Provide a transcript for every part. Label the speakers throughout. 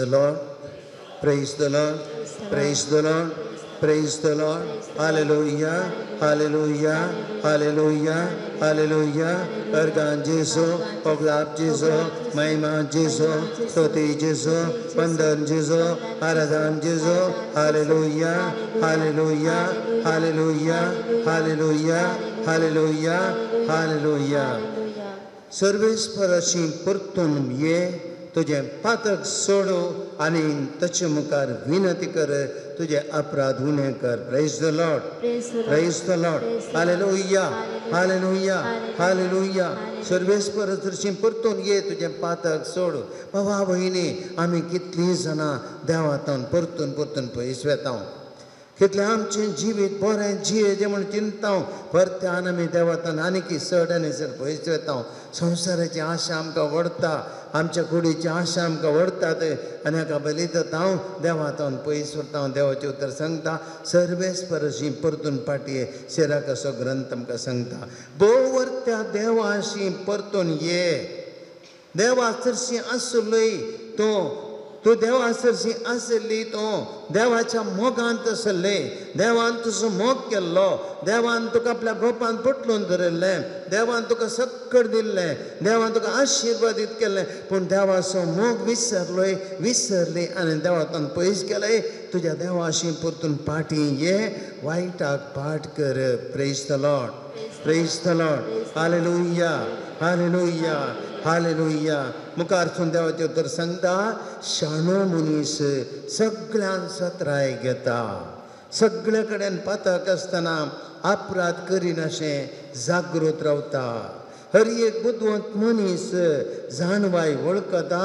Speaker 1: The Lord, praise the Lord, praise the Lord, praise the Lord. Hallelujah, hallelujah, hallelujah, hallelujah. Organ जेजू, ओगलाप जेजू, महिमा जेजू, स्तुती जेजू, वंदन जेजू, आराधन जेजू. Hallelujah, hallelujah, hallelujah, hallelujah, hallelujah, hallelujah. सर्वेस्पराशी परतून ये, तुजें पातक सोडू आनी ताचे मुखार विनंती कर, तुजे अपराध उणें कर. Praise the Lord, praise the Lord. Hallelujah, hallelujah, hallelujah. सर्वेस्पर हरशीं परतून ये, तुजें पातक सोडू. बाबा भयणी, आमी कितलीं जाणां देवातावन परतून परतून पयस वेता. कितलें आमचें जिवीत बरें जियेचें म्हूण चिंतता, परत्यान आमी देवातान आनीक चड आनी चड पयस वेता. संवसाराची आशा आमकां व्हरता, आमच्या कुडीची आशा आमकां व्हरतात आनी हाका बलितात हांव देवातावन पयस उरता. देवाचें उतर सांगता, सर्वेस्परशी परतून पाटये. शेराक असो ग्रंथ आमकां सांगता, भोव वर्त्या देवाशी परतून ये. देवा चडशी आसलोय तूं, तूं देवा सरशी आसली, तूं देवाच्या मोगांत आसले, देवान तुजो मोग केल्लो, देवान तुका आपल्या गोपान पोटलून धरिल्लें, देवान तुका सक्कड दिल्लें, देवान तुका आशिर्वादीत केल्लें. पूण देवाचो मोग विसरलोय, विसरली आनी देवातून पयस गेलय. तुज्या देवाशी परतून पाटी ये, वायटाक पाठ कर. Praise the Lord, praise the Lord. Hallelujah, hallelujah, hallelujah. मुखार सून देवाचें उतर सांगता, शाणो मनीस सगळ्यान सत्राय घेता, सगळे कडेन पातक आसतना अपराध करिनाशें जागृत रावता. हर एक बुदवंत मनीस जाणवाय वळखता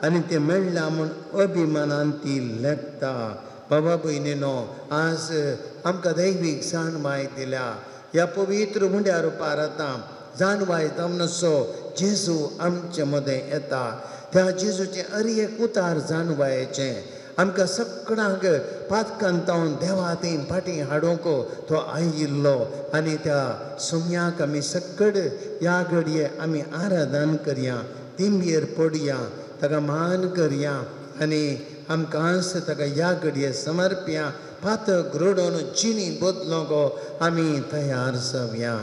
Speaker 1: आनी ते मेळ्ळा म्हूण अभिमानान ती लेखता. बाबा भयणीनो, आज आमकां दैवीक जाणवाय दिल्या. ह्या पवित्र मुंड्या रुपार आतां जाणवाय जावनसो जेजू आमचे मदें येता. त्या जेजूचें हर एक उतार जाणवायेचें आमकां सगळ्यांक पातकांतावन देवा थंय फाटीं हाडूंक तो आयिल्लो. आनी त्या सुम्याक आमी सक्कड ह्या घडये आमी आराधन करया, तिंबयेर पडया, ताका मान करया आनी आमकां ताका ह्या घडये समर्पया. पातक रडोवन जिणी बदलोंक आमी तयार जावया.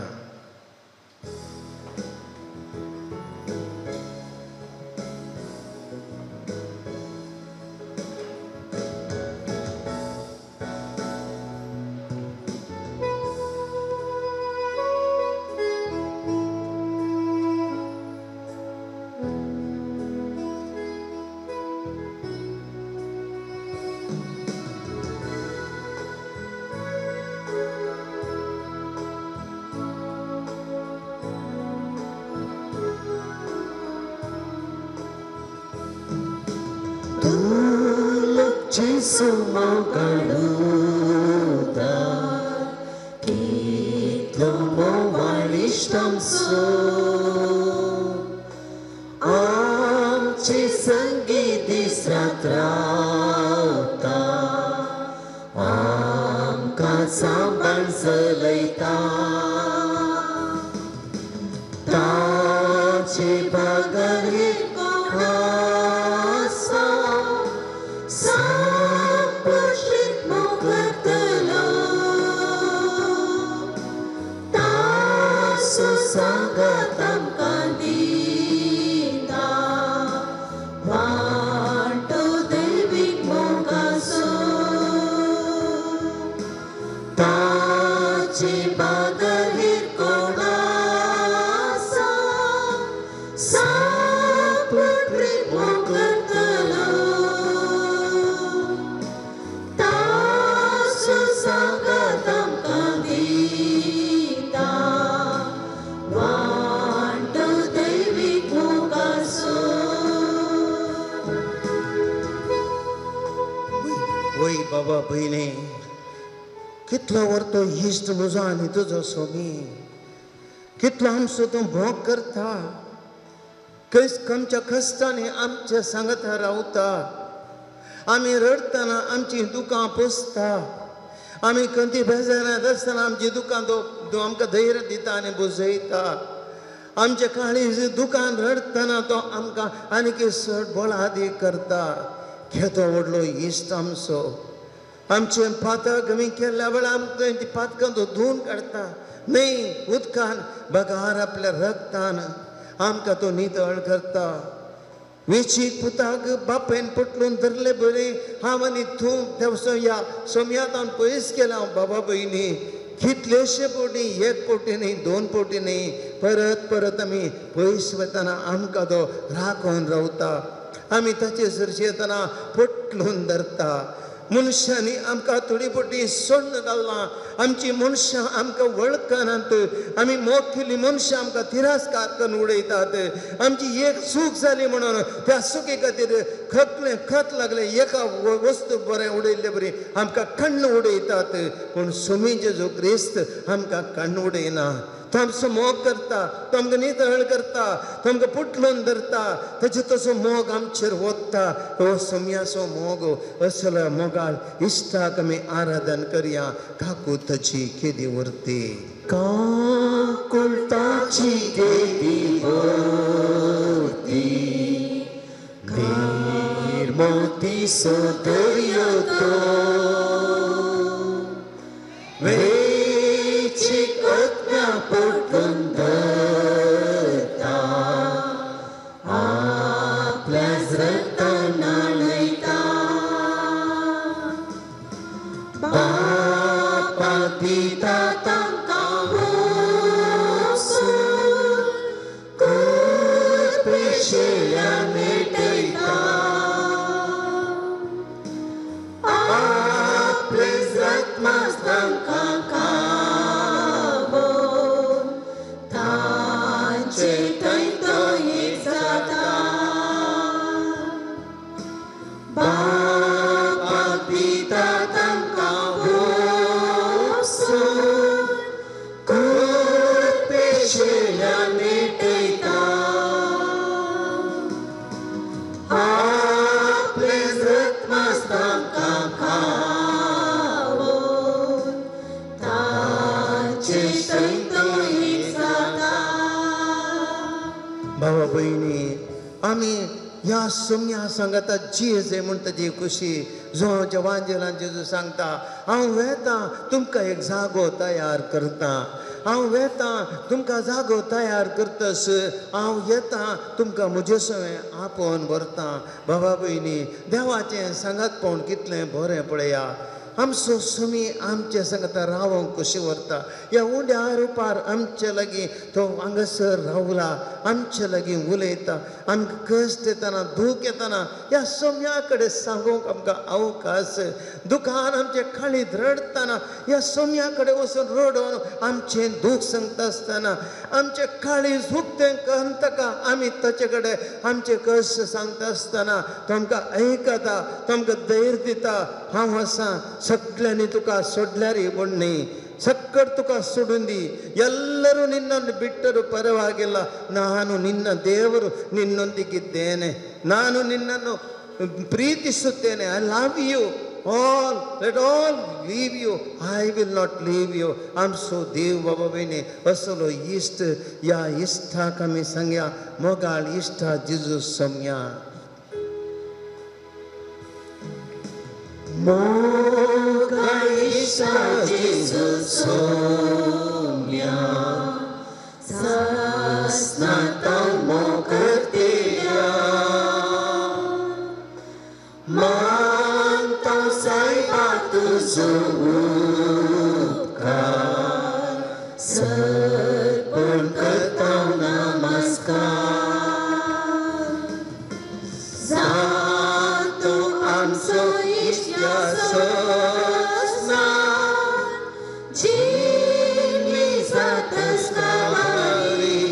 Speaker 1: बाबा भयणी, कितलो व्हरतो इश्ट म्हजो आनी तुजो सोमी, कितलो आमचो तूं भोग करता, आमच्या कश्टांनी आमच्या सांगता रावता. आमी रडटना आमची दुकां पोसता, आमी खंती बेजारांत आसतना आमची दुकां तो आमकां धैर्य दिता आनी बुजयता. आमच्या काळीज दुकान रडटना तो आमकां आनीक चड बळादी करता. केदो व्हडलो इश्ट आमचो. आमचें पातक आमी केल्ल्या वेळार आमकां ती पातकां तो धुवन काडटा न्हय उदकान बगार आपल्या रगतान आमकां तो नितळ करता. वेचीक पुताक बापायन पोटलून धरले बरें हांव आनी तूं त्या ह्या सोमयातान पयस केला. हांव बाबा भयणी कितलेशे फावटी, एक फावटी न्ही, दोन फावटी न्ही, परत परत आमी पयस वतना आमकां तो राखून रावता. आमी ताचे सरशी येतना पोटलून धरता. मनशांनी आमकां थोडी फावटी सोडून घाललां. आमची मनशां आमकां वळखनात. आमी मोग केल्ली मनशां आमकां तिरस्कार करून उडयतात. आमची एक चूक जाली म्हणून त्या चुकी खातीर खतलें खत लागलें एका वस्तू बरें उडयल्ले बरी आमकां कण्ण उडयतात. पूण सुमी जेजू क्रिस्त आमकां कण्ण उडयना. तो आमचो मोग करता, तो आमकां नितळ करता, तो आमकां पुटलून धरता. ताचो तसो मोग आमचेर वता. हो सोम्याचो मोग. असलो मोगाळ इश्टाक आमी आराधन करया. काकुळटाची केदी उरती,
Speaker 2: काकुळटाची केदी उरती, निर्मोतीचो दर्यो तो, वेचीक आत्म्या पोटलून धरता, आपल्याच रगतान न्हाणयता. बापा दिता तांकां वचून कृपेशिल्या मिटयता, आपलेच रगतान तांकां खावोवन तांचे थंय तो एक जाता. बापा दिता तांकां वचून कृपेशिल्या मिटयता, आपलेच रगतान तांकां खावोवन तांचे थंय तो एक जाता.
Speaker 1: भावा भयणी, आमी ह्या सोम्या सांगता जिये म्हणटा ती खुशी. जो जवान जेजू सांगता हांव वेता तुमकां एक जागो तयार करता, हांव वेता तुमकां जागो तयार करतस, हांव येता तुमकां म्हजे सवें आपोवन व्हरता. बाबा भयणी, देवाचें सांगात पळोवन कितलें बरें पळया. आमचो सुमी आमचे सांगता रावंक कशी व्हरता. ह्या उंड्या रुपार आमचे लागीं तो हांगासर रावला, आमचे लागीं उलयता. आमकां कश्ट येतना, दूख येतना ह्या सोम्या कडेन सांगूंक आमकां अवकाश. दुखान आमचे काळीत रडटना ह्या सोम्या कडेन वचून रडोवन आमचें दूख सांगता आसतना आमचें काळीज उक्तें करून ताका आमी ताचे कडेन आमचें कश्ट सांगता आसतना तो आमकां आयकता, तो आमकां धैर्य दिता. हांव आसा, सगळ्यांनी तुका सोडल्यार म्हूण न्ही, ಸಕ್ಕರ್ ತುಕ ಸುಡುಂದಿ ಎಲ್ಲರೂ ನಿನ್ನನ್ನು ಬಿಟ್ಟರು ಪರವಾಗಿಲ್ಲ, ನಾನು ನಿನ್ನ ದೇವರು ನಿನ್ನೊಂದಿಗಿದ್ದೇನೆ, ನಾನು ನಿನ್ನನ್ನು ಪ್ರೀತಿಸುತ್ತೇನೆ. I love you all, let all leave you, I will not leave you. आमचो देव बाबा भयणी असलो इश्ट. ह्या इश्टाक आमी सांगया मोगाळ इश्टा जेजू सोम्या.
Speaker 2: मोगाळ इश्टा जेजू सोम्या, सासनांत मोग करतल्या, मानता सायबा तुजो उपकार, सर्पण करता नमस्कार. जातो आमचो इश्टा सजना, जिमी जातस कावारी,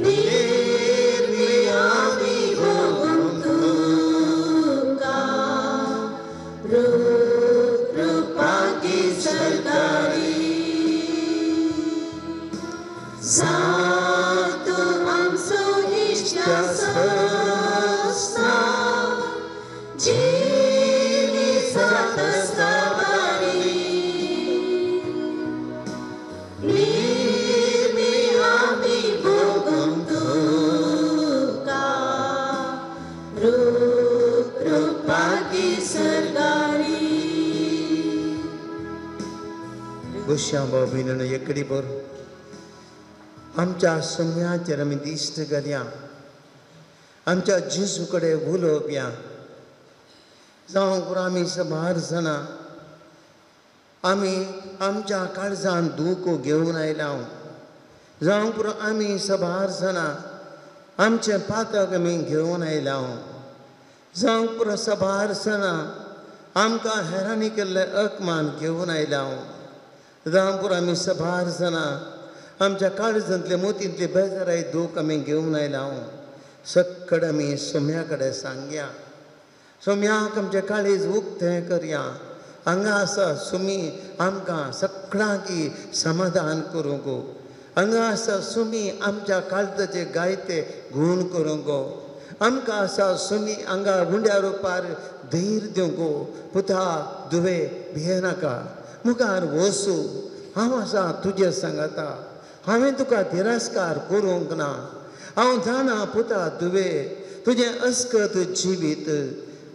Speaker 2: निर्मी आमी भोगूंक तुका, रूप रुपांगी सरकारी. जातो आमचो इश्टा सजना, जिमी रूप रूपाकी सरदारी.
Speaker 1: गुश्यां भाव भयणीनो एकडे बर आमच्या सम्याचेर आमी दिश्ट घालया, आमच्या जेजू कडेन उलोवया. जावं पुरो आमी साबार जाणां आमी आमच्या काळजान दूख घेवन आयल्या, जावं पुरो आमी साबार जाणां आमचें पातक आमी घेवन आयल्या, जावं पुरो साबार जाणां आमकां हेरांनी केल्लें अपमान घेवन आयल्या, जावं पुरो आमी साबार जाणां आमच्या काळजांतले मोतींतले बेजाराय दूख आमी घेवन आयल्या. सक्कड आमी सोम्या कडेन सांगया, सोम्याक आमचें काळीज उक्तें करया. हांगा आसा सुमी आमकां सगळ्यांकी समाधान करूंक, हांगा आसा सुमी आमच्या काळजाचे गायते गूण करूंक, आमकां आसा सुमी हांगा उंड्या रुपार धैर्य दिवंक. पुता दुवे भियेनाका, मुखार वसू, हांव आसा तुजे सांगाता, हांवें तुका तिरस्कार करूंक ना. हांव जाणा पुता दुवे तुजें अस्कत जिवीत,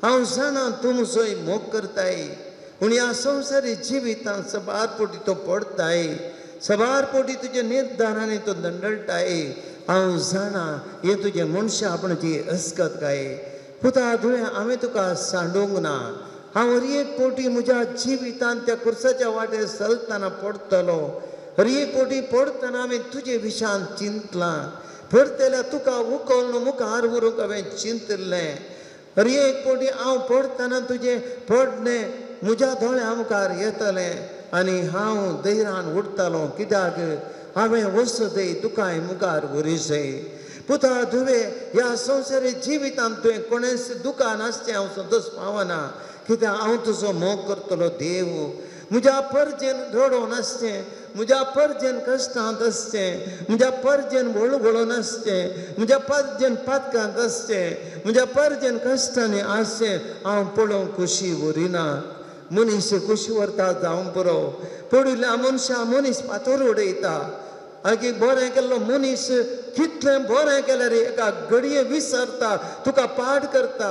Speaker 1: हांव जाणा तूं म्हजोय मोग करताय, पूण ह्या संवसारी जिवितांत सबार पोटी तो पडताय, सबार पोटी तुजे निर्धारांनी तो दंडळटाय. हांव जाणा हें तुजें मनशां आपणाची अस्कत काय. पुता तुवें हांवें तुका सांडूंक ना. हांव हर एक पोटी म्हज्या जिवितांत त्या कुर्साच्या वाटेर चलतना पडटलो, हर एक पोटी पडटना हांवें तुजे विशान चिंतलां, पडटल्या तुका उखलून मुखार व्हरूंक हांवें चिंतिल्लें. हर एक पोटी हांव पडटना तुजें पडणें म्हज्या दोळ्यां मुखार येतलें आनी हांव धैर्यान उठतालो, कित्याक हांवें वसतय तुकाय मुखार व्हरिसय. पुता तुवें ह्या संवसारी जिवितांत तुवें कोणेंच दुकान नासचें हांव संतोश पावना, कित्याक हांव तुजो मोग करतलो देव. म्हज्या परजेन रडोवन आसचें, म्हज्या परजेन कश्टांत आसचें, म्हज्या परजेन वळवळून आसचें, म्हज्या परजेन पातकांत आसचें, म्हज्या परजेन कश्टांनी आसचें हांव पळोवंक खोशी उरिना. मनीस खोशी व्हरता जावंक पुरो, पडिल्ल्या मनशा मनीस फातर उडयता. आगे बरें केल्लो मनीस कितलें बरें केल्यार एका घडये विसरता, तुका पाड करता,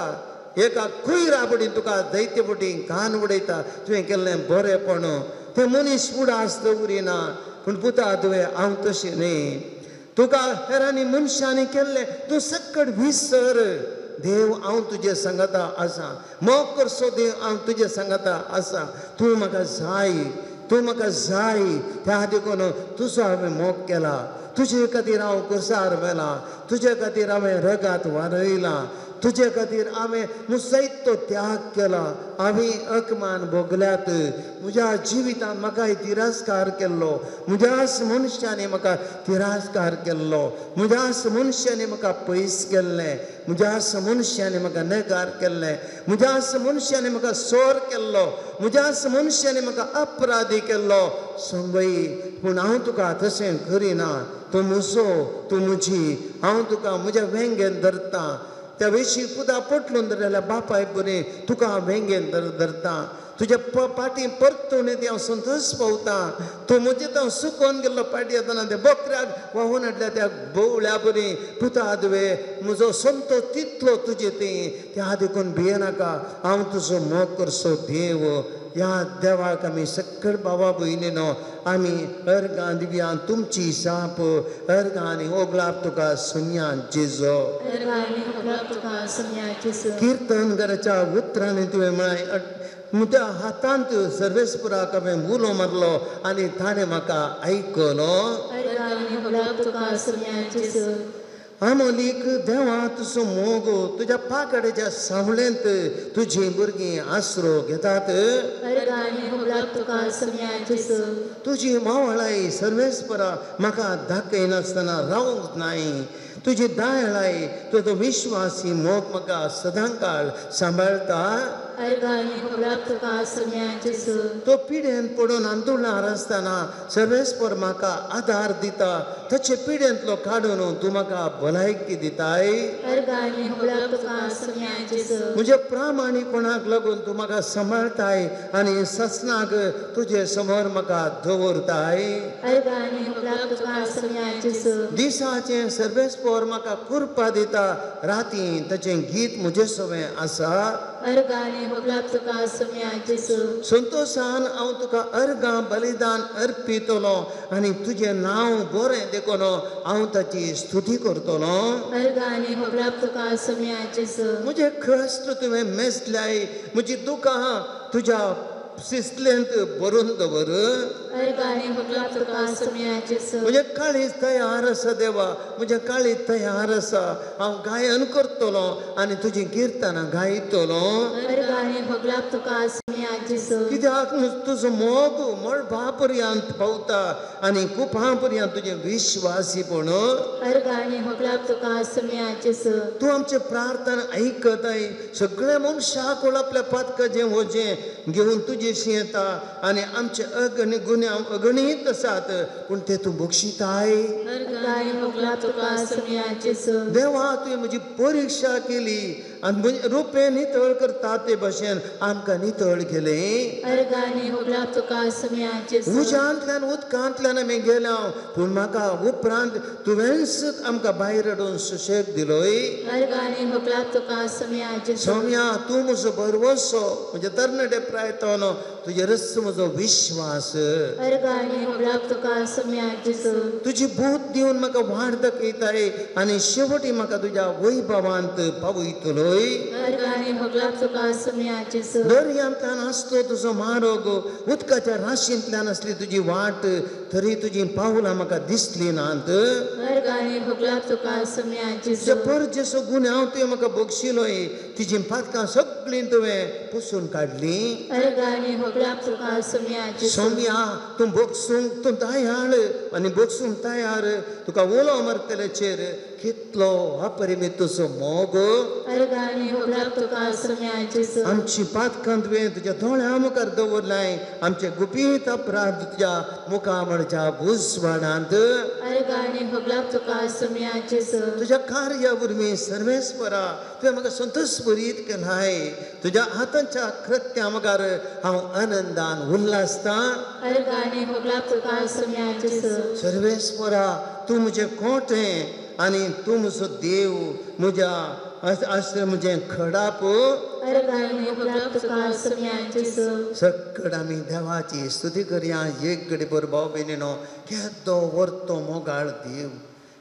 Speaker 1: एका कुयरा पटी तुका दैत्य पटी कान उडयता. तुवें केल्लें बरेंपण तें मनीस उडास दवरिना. पूण पुता तुवें हांव तशें न्ही, तुका हेरांनी मनशांनी केल्लें तूं सक्कड विसर. देव हांव तुजे सांगाता आसा, मोग करचो देव हांव तुजे सांगाता आसा. तूं म्हाका जाय, तूं म्हाका जाय, त्या देखून तुजो हांवें मोग केला. तुजे खातीर हांव कुर्सार व्हेलां, तुजे खातीर हांवें रगात वारयलां, तुजे खातीर हांवें मुसैत तो त्याग केला. हांवें अपमान भोगल्यात, म्हज्या जिवितांत म्हाका तिरस्कार केल्लो, म्हज्याच मनशांनी म्हाका तिरस्कार केल्लो, म्हज्याच मनशांनी म्हाका पयस केल्लें, म्हज्याच मनशांनी म्हाका नेगार केल्लें, म्हज्याच मनशांनी म्हाका सोर केल्लो, म्हज्याच मनशांनी म्हाका अपराधी केल्लो. संवय पूण हांव तुका तशें करिना. तूं म्हजो, तूं म्हजी, हांव तुका म्हज्या वेंगेन धरता. त्या वेशी पुता पोटलून धरल्या बापाय बरें तुका हांव वेंगेन धरता. तुज्या पाटी परतून येता हांव संतोश पावता. तूं म्हजें हांव सुकोवन गेल्लो पाटी येतना त्या बोकऱ्याक व्हांवून हाडल्या त्या बोवळ्या बरी. पुता तुवें म्हजो संतोश तितलो तुजे थंय, त्या देखून भियेनाका, हांव तुजो मोग करचो देव. ह्या देवाक आमी सक्कड बाबा भयणीनो आमी अर्गां दिवया तुमची जाप. अर्गां आनी ओगलाप तुका सुन्या जेजो. किर्तन घराच्या उतरांनी तुवें म्हळें, म्हज्या हातांत सर्वेस्पराक हांवें उलो मारलो आनी ताणें म्हाका आयकलो. आमोलीक देवा तुजो मोग तुज्या पाकड्याच्या सावळेंत तुजी भुरगीं आसरो घेतात. तुजी मावळाय सर्वेस्परा म्हाका दाखयनासतना रावंक नाय. तुजी दयाळाय तुजो विश्वासी मोग म्हाका सदांकाळ सांबाळटा. तो पिडेन पडून आंदोलनार आसतना सर्वेस्पर म्हाका आदार दिता. ताचे पिडेंतलो काडून तूं म्हाका भलायकी दिताय. म्हज्या प्रामाणीपणाक लागून तूं म्हाका सांबाळटाय आनी ससनाक तुजे समोर म्हाका दवरताय. दिसाचें सर्वेस्पर पोर म्हाका कृपा दिता राती ताचें गीत म्हजे सवें आसा
Speaker 2: अर्गां होगलाप तुका सोम्या जेजू
Speaker 1: संतोशान हांव तुका अर्गां बलिदान अर्पितलो आनी तुजें नांव बरें देखून हांव ताची स्तुती करतलो
Speaker 2: अर्गां होगलाप तुका सोम्या जेजू
Speaker 1: म्हजे कश्ट तुवें मेजल्याय म्हजी दुकां तुज्या सिसलेंत भरून दवर
Speaker 2: अर्गां होगलाप तुका सोम्या जेजू
Speaker 1: म्हजें काळीज तयार आसा देवा म्हजें काळीज तयार आसा हांव गायन करतलो आनी तुजीं किर्तनां गायतलो
Speaker 2: अर्गां होगलाप तुका सोम्या जेजू
Speaker 1: कित्याक तुजो मोग मळबा पर्यंत पावता आनी कुपां पर्यंत तुजें विश्वासीपण
Speaker 2: अर्गां होगलाप तुका सोम्या जेजू
Speaker 1: तूं आमचें प्रार्थना आयकताय सगळ्या मनशाक आपल्या पातकाचें वजें घेवन तुजेशी येता आनी आमचे अगणी गुन्यांव अगणीत आसात पूण ते तूं बक्षिताय
Speaker 2: अर्गां होगलाप तुका सोम्या जेजू
Speaker 1: देवा तुवें म्हजी परिक्षा केली आनी रुपें नितळ करता ते भशेन आमकां नितळ केलें
Speaker 2: अर्गां होगलाप तुका सोम्या जेजू
Speaker 1: उज्यांतल्यान उदकांतल्यान आमी गेल्या पूण म्हाका उपरांत तुवेंच आमकां भायर हाडून सुशेग दिलोय
Speaker 2: अर्गां होगलाप तुका सोम्या जेजू
Speaker 1: सोम्या तूं म्हजो भरवसो म्हज्या तरणाटे प्रायतानो तुजे रस म्हजो विश्वास
Speaker 2: अर्गां होगलाप तुका सोम्या जेजू
Speaker 1: तुजी भूत दिवन म्हाका वाट दाखयताय आनी शेवटी म्हाका तुज्या वैभवांत पावयतलोय
Speaker 2: अर्गां होगलाप तुका सोम्या जेजू
Speaker 1: दर्यांतल्यान आसलो तुजो मारोग उदकाच्या राशींतल्यान आसली तुजी वाट तरी तुजी पावलां म्हाका दिसली नात
Speaker 2: अर्गां होगलाप तुका सोम्या जेजू
Speaker 1: परजेचो गुन्यांव तुवें म्हाका बक्षिलोय तिजीं पातकां सगळीं तुवें पुसून काडलीं
Speaker 2: अर्गां होगलाप तुका सोम्या जेजू
Speaker 1: सोम्या तूं बक्षूंक तूं तयार आनी बक्षूंक तयार तुका उलो मारतल्याचेर कितलो अपरिमीत तुजो मोग
Speaker 2: अर्गां होगलाप तुका सोम्या जेजू
Speaker 1: आमची पातकां तुवें तुज्या दोळ्यां मुखार दवरलाय आमचे गुपीत अपराध तुज्या मुखा म्हणच्या बुजवाडांत
Speaker 2: अर्गां होगलाप तुका सोम्या जेजू
Speaker 1: तुज्या कार्या वरवीं सर्वेस्वरा तुवें म्हाका संतोश भरीत केलाय तुज्या हातांच्या कृत्या मुखार हांव आनंदान उल्हासतां
Speaker 2: अर्गां होगलाप तुका सोम्या जेजू
Speaker 1: सर्वेस्वरा तूं म्हजें कोटें आनी तूं म्हजो देव म्हज्या आश्रय म्हजें खडाप
Speaker 2: अर्गां होगलाप तुका सोम्या जेजू
Speaker 1: सकड आमी देवाची स्तुती करया एक घडी भर भाव भयणीनो केदो वर्तो मोगाळ देव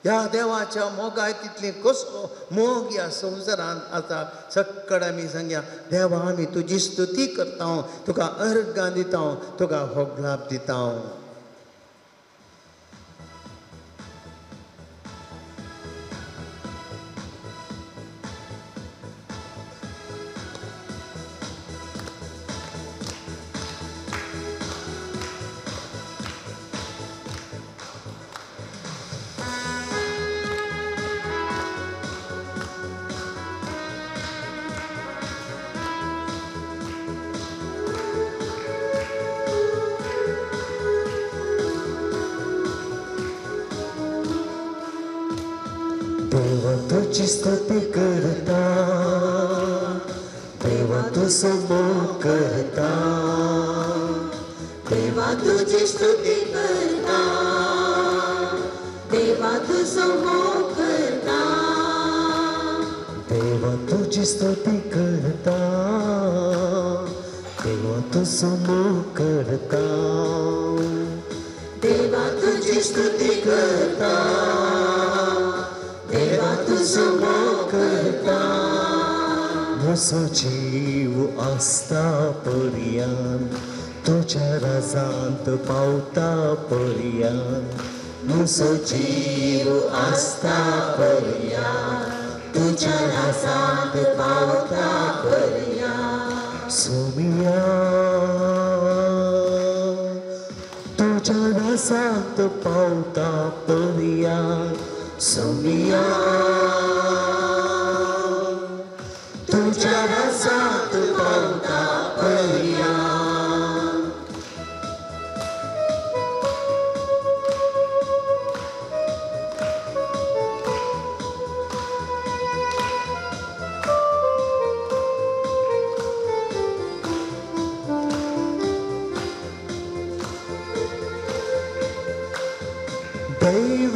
Speaker 1: ह्या देवाच्या मोगाय तितली कसो मोग ह्या संवसारांत आसा सकड आमी सांगया देवा आमी तुजी स्तुती करता तुका अर्गां दिता तुका होगलाप दिता.
Speaker 3: देवा तुझी स्तुती करता देवा तुझो मोग करता
Speaker 2: देवा तुझी स्तुती करता देवा तुझो मोग करता
Speaker 3: देवा तुझी स्तुती करता देवा तुझो मोग करता
Speaker 2: देवा तुझी स्तुती करता देवा तुझो मोग करता
Speaker 3: म्हजो जीव आसता पर्यंत तुज्या राजांत पावता पर्यंत
Speaker 2: म्हजो जीव आसता पर्यंत तुज्या राजांत पावता पर्यंत
Speaker 3: सोमिया तुज्या राजांत पावता पर्यंत
Speaker 2: सोमिया तुझ्या राजांत पावता पर्यंत.
Speaker 3: दैवी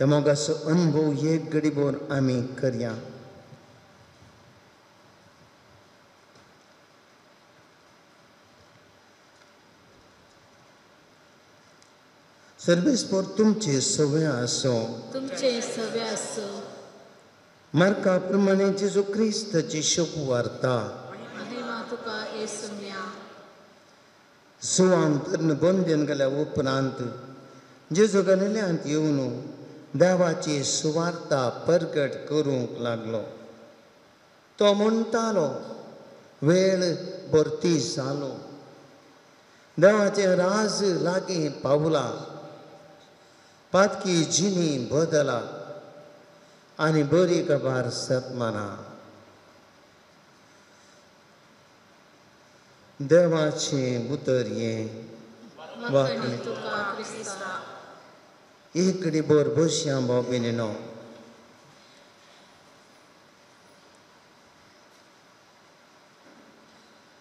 Speaker 1: त्या मोगाचो अनुभव एक घडीभर आमी करया. सर्वेस्पोर तुमचे सवे आसो,
Speaker 2: तुमचे सवे आसो.
Speaker 1: मार्का प्रमाणे जेजू क्रिस्ताची शुभ वार्ता.
Speaker 2: तुका येसुम्या.
Speaker 1: जुवान तर बंदेन गेल्या उपरांत जेजू गलिल्यांत येवन देवाची सुवार्ता परगट करूंक लागलो. तो म्हणटालो, वेळ भरती जालो, देवाचें राज लागीं पावला, पातकी जिणी बदला आनी बरी खबर सतमाना. देवाचें उतर हें. एक कडी बोर बसया भाव भयणीनो.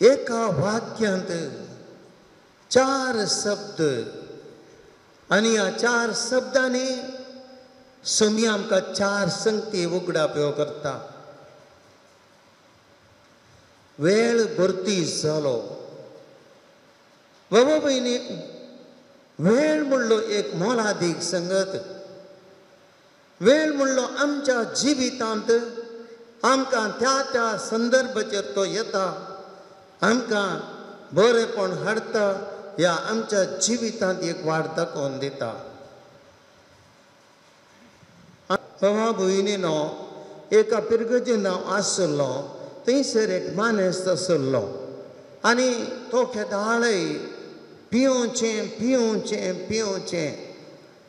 Speaker 1: एका वाक्यांत चार शब्द आनी ह्या चार शब्दांनी सोमी आमकां चार संगती उगडाप्यो करता. वेळ भरती जालो. बाबा भयणी, वेळ म्हणलो एक मोलादीक संगत. वेळ म्हणलो आमच्या जिवितांत आमकां त्या त्या संदर्भाचेर तो येता, आमकां बरेपण हाडटा, ह्या आमच्या जिवितांत एक वाड दाखोवन दिता. बाबा भयणीनो, एका पिरगजेन हांव आसलो, थंयसर एक मानेस्त आसलो आनी तो केदाळय पिवचें पिवचें पिवचें,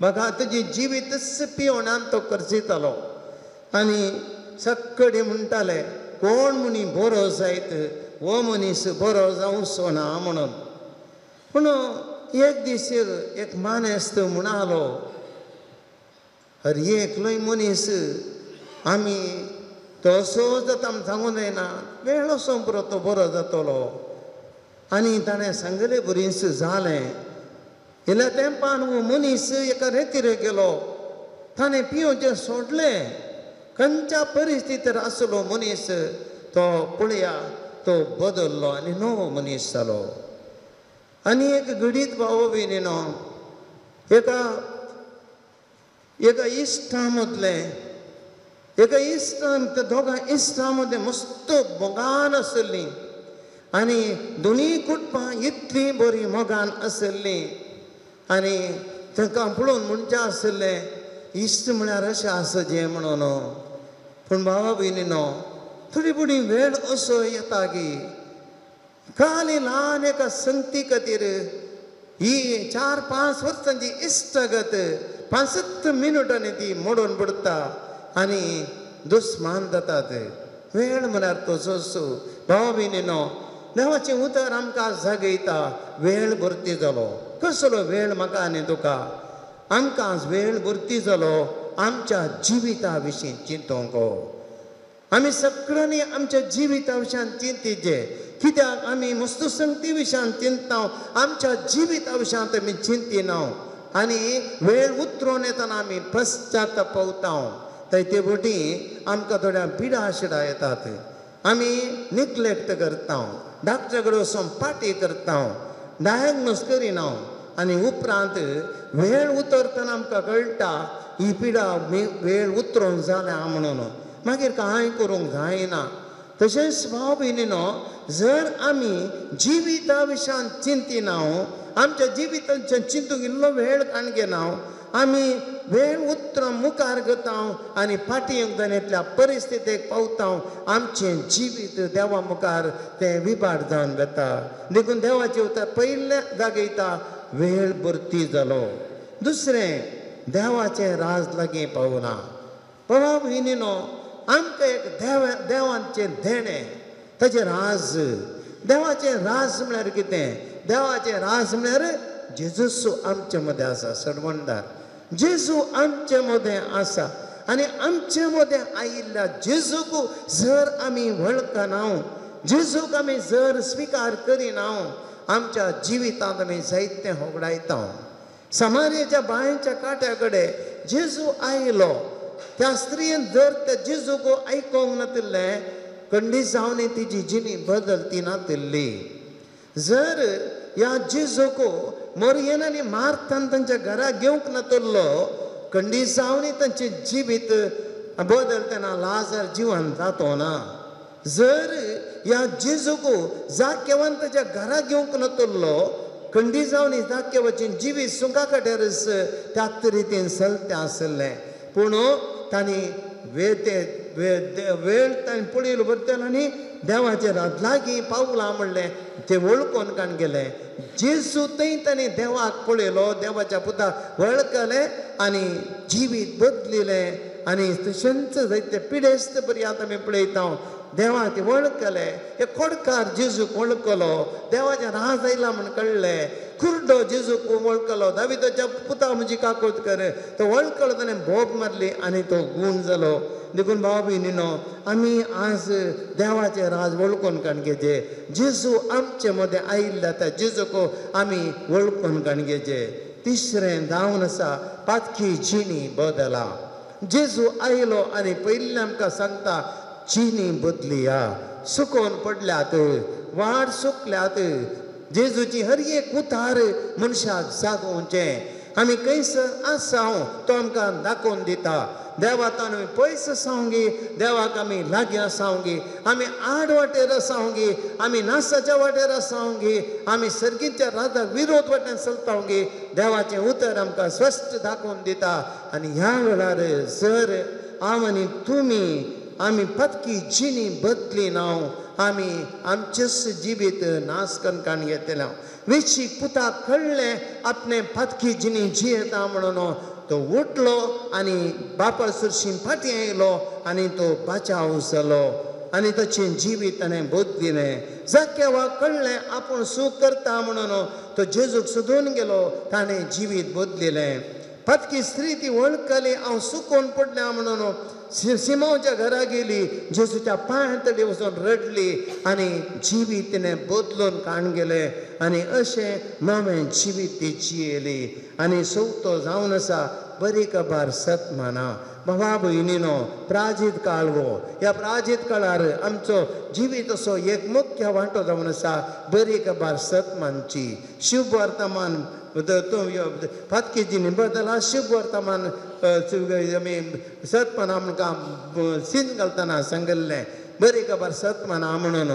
Speaker 1: म्हाका तुजें जिवीतच पिवणान तो खर्चितालो. आनी सगळे म्हणटाले, कोण मनी बरो जायत, हो मनीस बरो जावचो ना म्हणून. पूण एक दीस एक मानेस्त म्हणालो, हर एकलोय मनीस आमी तसो जाता आमी सांगूंक जायना, वेळ सोंपरो तो बरो जातलो. आनी ताणें सांगले बरीच जालें. इल्ल्या तेंपान हो मनीस एका रेतीर गेलो, ताणें पिवचें सोडलें. खंयच्या परिस्थितीर आसलो मनीस तो पळया तो बदल्लो आनी नवो मनीस जालो. आनी एक घडीत भाव भयणीनो, एका एका इश्टा मदलें, एका इश्टान त्या दोगां इश्टां मदें मस्त मोगान आसलीं आनी दोनूय कुटुंबां इतलीं बरीं मोगान आसलीं. आनी तांकां पळोवन म्हणचें आसलें, इश्ट म्हळ्यार अशें आसा जें म्हणून. पूण भावा भयणीनो, थोडी फुडें वेळ असो येता की खाली ल्हान एका संगती खातीर ही 4-5 वर्सांची इश्टागत 5-7 मिनटांनी ती मोडून पडटा आनी दुस्मान जातात. वेळ म्हळ्यार तसोच. भावा भयणीनो, देवाचें उतर आमकां जागयता, वेळ भरती जालो. कसलो वेळ म्हाका आनी तुका? आमकां वेळ भरती जालो आमच्या जिविता विशीं चिंतूंक. आमी सगळ्यांनी आमच्या जिविता विशयान चिंतिचें. कित्याक आमी मस्तू संगती विशयान चिंतना, आमच्या जिविता विशयांत आमी चिंतिना आनी वेळ उतरून येतना आमी पश्चाताप पावता. ते वटी आमकां थोड्या पिडा शिडा येतात, आमी निग्लेक्ट करता, डॉक्टरा कडेन वचून पाटी करता, डायग्नोज करिना आनी उपरांत वेळ उतरतना आमकां कळटा ही पिडा वेळ उतरून जाल्या म्हणून. मागीर कांय करूंक जायना. तशेंच भाव भयणीनो, जर आमी जिविता विशयान चिंतिना, आमच्या जिवितांच्यान चिंतूंक इल्लो वेळ काडून घेना, आमी वेळ उतरां मुखार घेता आनी फाटीं येवजणेंतल्या परिस्थितीक पावता, आमचें जिवीत देवा मुखार तें विभाट जावन वता. देखून देवाचें उतर पयलें जागयता, वेळ भरती जालो. दुसरें, देवाचें राज लागीं पावना. भावा भयणीनो, आमकां एक देवाचें देणें, ताचें राज. देवाचें राज म्हळ्यार कितें? देवाचें राज म्हळ्यार जेजूस आमचे मदें आसा, सडवणदार जेजू आमचे मदें आसा. आनी आमचे मदें आयिल्ल्या जेजूक जर आमी वळखना, जेजूक आमी जर स्विकार करिना, आमच्या जिवितांत आमी जायतें होगडायता. समारेच्या बांयच्या काट्या कडेन जेजू आयलो. त्या स्त्रियेन जर त्या जेजूक आयकोंक नातिल्लें कंडिसांवनी तिजी जिणी बदलती नातिल्ली. जर ह्या जेजूक मोरयेन आनी मार्तान तांच्या घरा घेवंक नातिल्लो कंडिसांवनी तांचें जिवीत बदलतना लाजार जिवन जातो ना. जर ह्या जेजूक जाकेवान ताच्या घरा घेवंक नातिल्लो कंडिसांवनी जाकेवाचें जिवीत सुंका काट्यारच त्याच रितीन चलतें आसलें. पूण तांणी वेळ तांणी पळयलो बरतलो आनी देवाचे रात लागीं पावलां म्हणलें तें वळखून काण गेलें. जेजू थंय ताणें देवाक पळयलो, देवाच्या पुताक वळखलें आनी जिवीत बदलिलें. आनी तशेंच जायते पिडेस्त पर्यंत आमी पळयता देवाक ते वळखले. हे खोडकार जेजूक वळखलो, देवाचें राज आयलां म्हूण कळ्ळें. कुर्डो जेजूक वळखलो, दाविदाच्या पुता म्हजी काकूत कर, तो वळखलो, ताणें बोब मारली आनी तो गूण जालो. देखून भाव भयणीनो आमी आज देवाचें राज वळखून काण घेवचें. जेजू आमचे मदें आयिल्ल्या त्या जेजूक आमी वळखून काण घेवचें. तिसरें जावन आसा पातकी जिणी बदला. जेजू आयलो आनी पयलीं आमकां सांगता जिणी बदलिया. सुकोवन पडल्यात, वाड सुकल्यात. जेजूची हर एक उतार मनशाक जागोवचें. आमी खंयसर आसा तो आमकां दाखोवन दिता. देवाक आमी पयस आसावंगी, देवाक आमी लागीं आसावंगी, आमी आड वाटेर आसावंगी, आमी नासाच्या वाटेर आसावंगी, आमी सर्गीच्या राजाक विरोध वाटेन चलतावंगी. देवाचें उतर आमकां स्पश्ट दाखोवन दिता. आनी ह्या वेळार जर हांव आनी तुमी आमी पतकी जिणी बदली ना, आमी आमचेच जिवीत नाश करून काण घेतले. वेशीक पुताक कळ्ळें आपणें पातकी जिणी जियेता म्हणून तो उठलो आनी बापा सुरशीन फाटीं आयलो आनी तो बाचाव जालो आनी ताचें जिवीत ताणें बदलिलें. जाक्यावाक कळ्ळें आपूण सूख करता म्हणून तो जेजूक सोदून गेलो, ताणें जिवीत बदलिलें. पातकी स्त्री ती वळखली हांव सुकोवन पडल्या म्हणून सिमांवच्या घरा गेली, जेजूच्या पांयां तडी वचून रडली आनी जिवीत तिणें बदलून काण गेलें आनी अशें नवें जिवीत ती जियेली. आनी चवथो जावन आसा बरी खबर सत माना. बाबा भयणीनो प्राजीत काळ हो. ह्या प्राजीत काळार आमचो जिवीत असो एक मुख्य वांटो जावन आसा बरी खबर सत मानची. शुभ वर्तमान पातकी जिणी बदला शुभ वर्तमान आमी सतमाना आमकां सीन घालतना सांगिल्लें बरी खबर सतमाना म्हणून.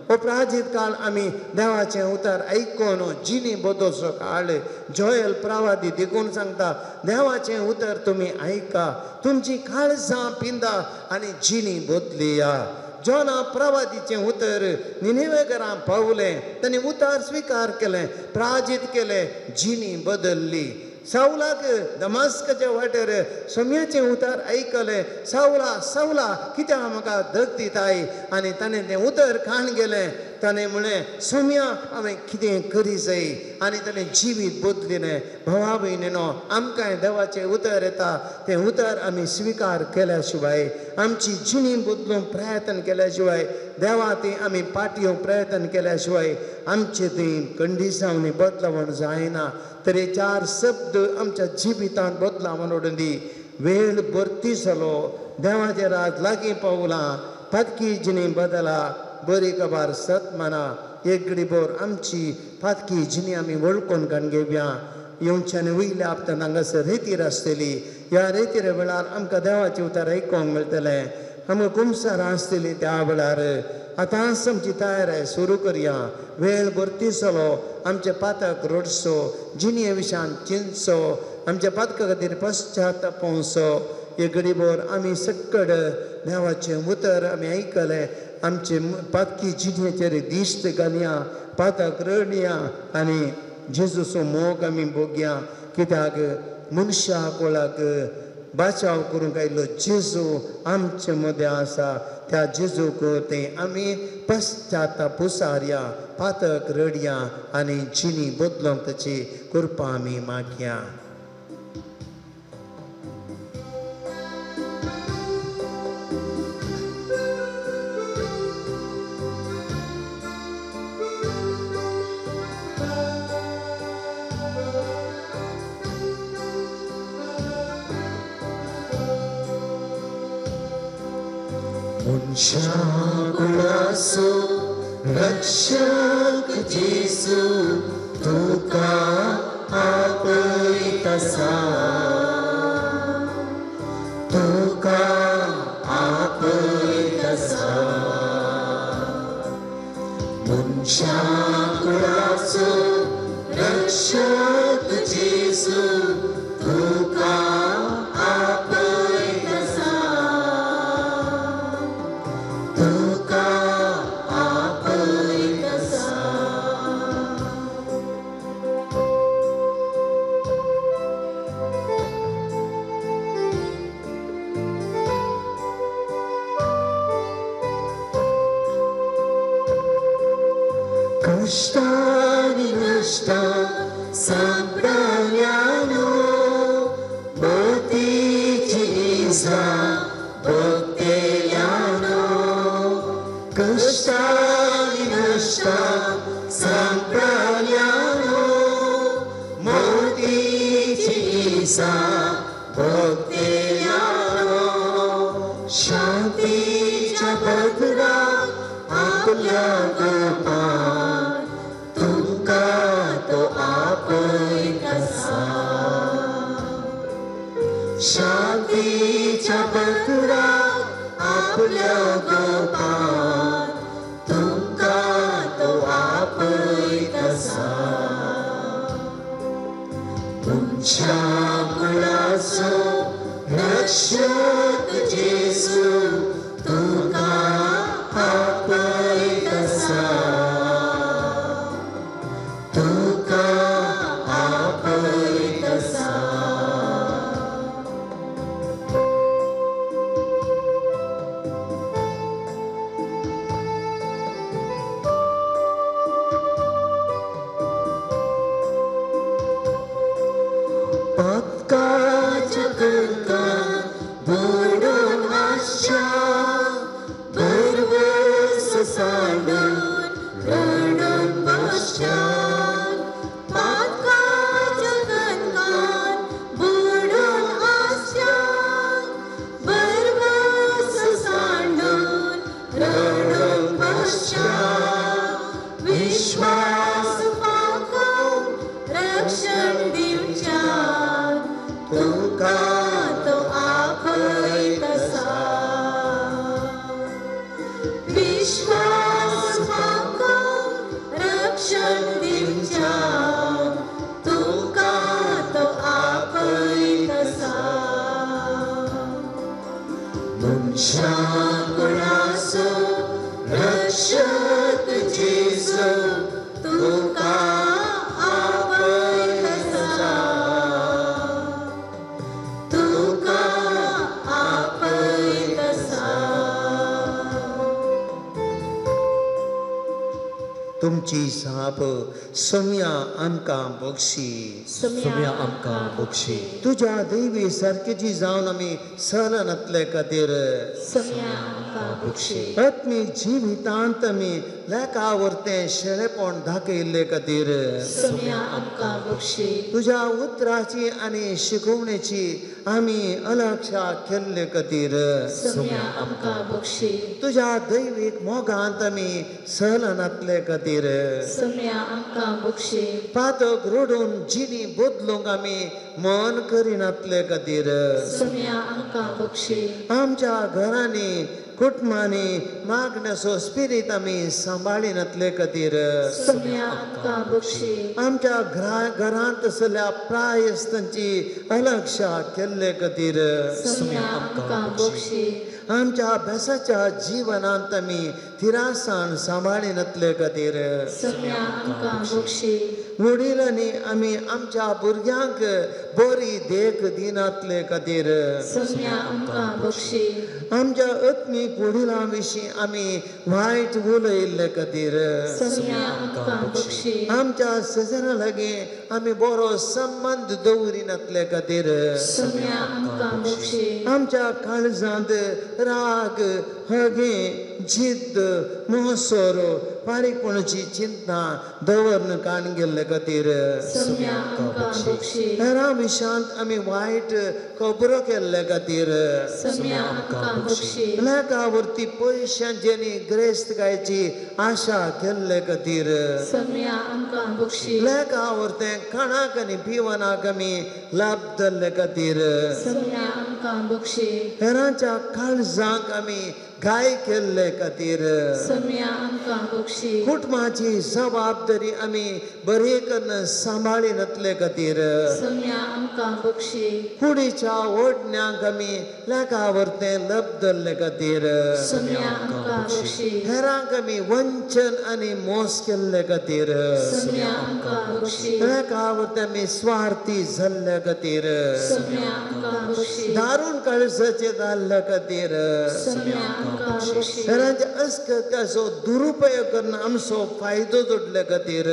Speaker 1: हो प्राजीत काळ आमी देवाचें उतर आयकून जिणी बदलचो काळ. जोयल प्रवादी देखून सांगता देवाचें उतर तुमी आयका, तुमची काळजां पिंदा आनी जिणी बदलिया. जोना प्रवादीचें उतर निनेवे घरां पावलें, तांणी उतर स्विकार केलें, प्राजीत केलें, जिणी बदल्ली. सावलाक दमास्काच्या वाटेर सोम्याचें उतर आयकलें, सावला सावला कित्याक म्हाका धग दिताय, आनी ताणें तें उतर खाण गेलें. ताणें म्हणलें सोम्या हांवें कितें करी जाय, आनी ताणें जिवीत बदलिलें. भावा भयणीनो आमकांय देवाचें उतर येता, तें उतर आमी स्विकार केल्या शिवाय, आमची जिणी बदलूंक प्रयत्न केल्या शिवाय, देवा ती आमी पाटयो प्रयत्न केल्या शिवाय आमचे ती कंडिसांनी बदलावण जायना. तरी चार शब्द आमच्या जिवितांत बदलावण उडून दी. वेळ भरती जालो, देवाचें राज लागीं पावलां, पातकी जिणी बदला, बरी खबर सत माना. एक घडीभर आमची पातकी जिणी आमी वळखून काण घेवया. येवच्यान वयल्या आपल्यान हांगासर रेतीर आसतली. ह्या रेतीर वेळार आमकां देवाचें उतर आयकूंक मेळटलें. आमकां कुमसारां आसतलीं त्या वेळार. आतांच आमची तयारी सुरू करया. वेळ भरती जालो, आमचे पातक रडचो, जिणये विशयान चिंतचो, आमच्या पातका खातीर पश्चाताप पोवचो. एक घडीभर आमी सक्कड देवाचें उतर आमी आयकलें, आमचे पातकी जिणयेचेर दिश्ट घालया, पातक रडया आनी जेजूचो मोग आमी भोगया. कित्याक मनशा कोळाक बाचाव करूंक आयिल्लो जेजू आमचे मदें आसा. त्या जेजूक तें आमी पश्चाताप पुसारया, पातक रडया आनी जिणी बदलूंक ताची कृपा आमी मागया.
Speaker 3: मनशाकुळाचो रक्षक जेसू तुका आपयत आसा, तुका आपयत आसा। मनशाकुळाचो रक्षक जेसू तुका आपयत आसा, तुका आपयत आसा। कश्टांनी नश्टां सांपडल्यानो मोतीची इजा भोगतेल्यानो, कश्टांनी नश्टां सांपडल्यानो मोतीची इजा भोगतेल्यानो, शांतीच्या बदला आपल्या गोपान तुका तो आपयत आसा, शांतीच्या बदला आपल्या गोपान तुका तो आपयत आसा। मनशाकुळाचो रक्षक जेसू तुका आपयत आसा, तुका आपयत आसा। पातकाच्या गर्कान बुडून आसच्या भरवंस सांडून रडून बसच्या,
Speaker 2: पातकाच्या गर्कान बुडून आसच्या भरवंस सांडून रडून बसच्या, विश्वास पाकोवन रक्षण दिवच्या
Speaker 3: तुका
Speaker 2: तो आपयत आसा, विश्वास पाकोवन रक्षण दिवच्या तुका तो आपयत आसा।
Speaker 3: मनशाकुळाचो रक्षक जेसू तुका आपयत आसा,
Speaker 2: तुका आपयत आसा।
Speaker 1: तुमची जाप सोम्या आमकां बक्षी,
Speaker 3: सोम्या आमकां बक्षी।
Speaker 1: तुज्या देवी सारकेची जावन आमी सलनातले खातीर
Speaker 2: सोम्या आमकां बक्षी।
Speaker 1: आत्मीक जिवितांत आमी लेखा वरतें शेळेपण दाखयल्ले खातीर
Speaker 2: सोम्या आमकां बक्षी।
Speaker 1: तुज्या उतराची आनी शिकवणेची आमी अलक्षा केल्ले खातीर
Speaker 2: सोम्या आमकां बक्षी।
Speaker 1: तुज्या दैवीक मोगांत आमी सलनातले खातीर
Speaker 2: सोम्या आमकां बक्षी।
Speaker 1: पातक रडून जिणी बदलूंक आमी मन करिनातले खातीर
Speaker 2: सोम्या आमकां बक्षी।
Speaker 1: आमच्या घरांनी कुटुंबांनी मागण्याचो स्पिरीत आमी सांबाळिनातले खातीर
Speaker 2: सोम्या आमकां बक्षी।
Speaker 1: आमच्या घरांत आसल्या प्रायस्तांची अलक्षा केल्ले खातीर
Speaker 2: सोम्या आमकां बक्षी।
Speaker 1: आमच्या अभ्यासाच्या जिवनांत आमी थिरासाण सांबाळिनातले खातीर
Speaker 2: सोम्या आमकां बक्षी।
Speaker 1: वडिलांनी आमी आमच्या भुरग्यांक बरी देख दिनातले खातीर
Speaker 2: सोम्या आमकां बक्षी।
Speaker 1: आमच्या आत्मीक वडिलां विशीं आमी वायट उलयल्ले खातीर
Speaker 2: सोम्या आमकां बक्षी।
Speaker 1: आमच्या शेजाऱ्यां लागीं आमी बरो संबंद दवरिनातले खातीर
Speaker 2: सोम्या आमकां बक्षी।
Speaker 1: आमच्या काळजांत राग, हगे, जिद्द, मोसोरो, पारीकपणाची चिंतना दवरन काण गेल्ले खातीर हेरां विशांत आमी वायट खबरो केल्ले खातीर लेखा वरती पयशांची आनी ग्रेस्तकायेची आशा केल्ले खातीर लेखा वरतें खाणाक आनी पिवनाक आमी लाभ धरले खातीर हेरांच्या काळजांक आमी घाय केल्ले खातीर कुटुंबाची जबाबदारी आमी बरी करून सांबाळी नातले खातीर कुडीच्या ओडण्यांक आमी लेखा वरतें लप धरले खातीर हेरांक आमी वंचन आनी मोस केल्ले खातीर लेखा वरतें आमी स्वार्थी जाल्ले खातीर दारून काळजाचे जाल्ले खातीर हेरांच्या अस्कत्याचो दुरुपयोग करून आमचो फायदो जोडले खातीर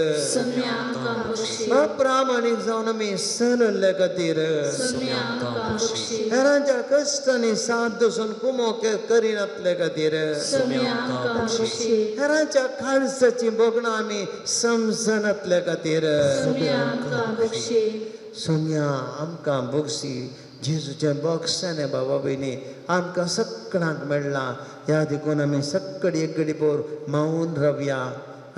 Speaker 1: अप्रामाणीक जावन आमी सलल्ले खातीर हेरांच्या कश्टांनी साथ दसून कुमो करिनातले खातीर हेरांच्या काळजाची भोगणां आमी समजनातले खातीर सोम्या आमकां बोगसी. जेजूचें बोगसाणें बाबा भयणी आमकां सगळ्यांक मेळ्ळां. ह्या देखून आमी सगळी एक घडी पोर मावून रावया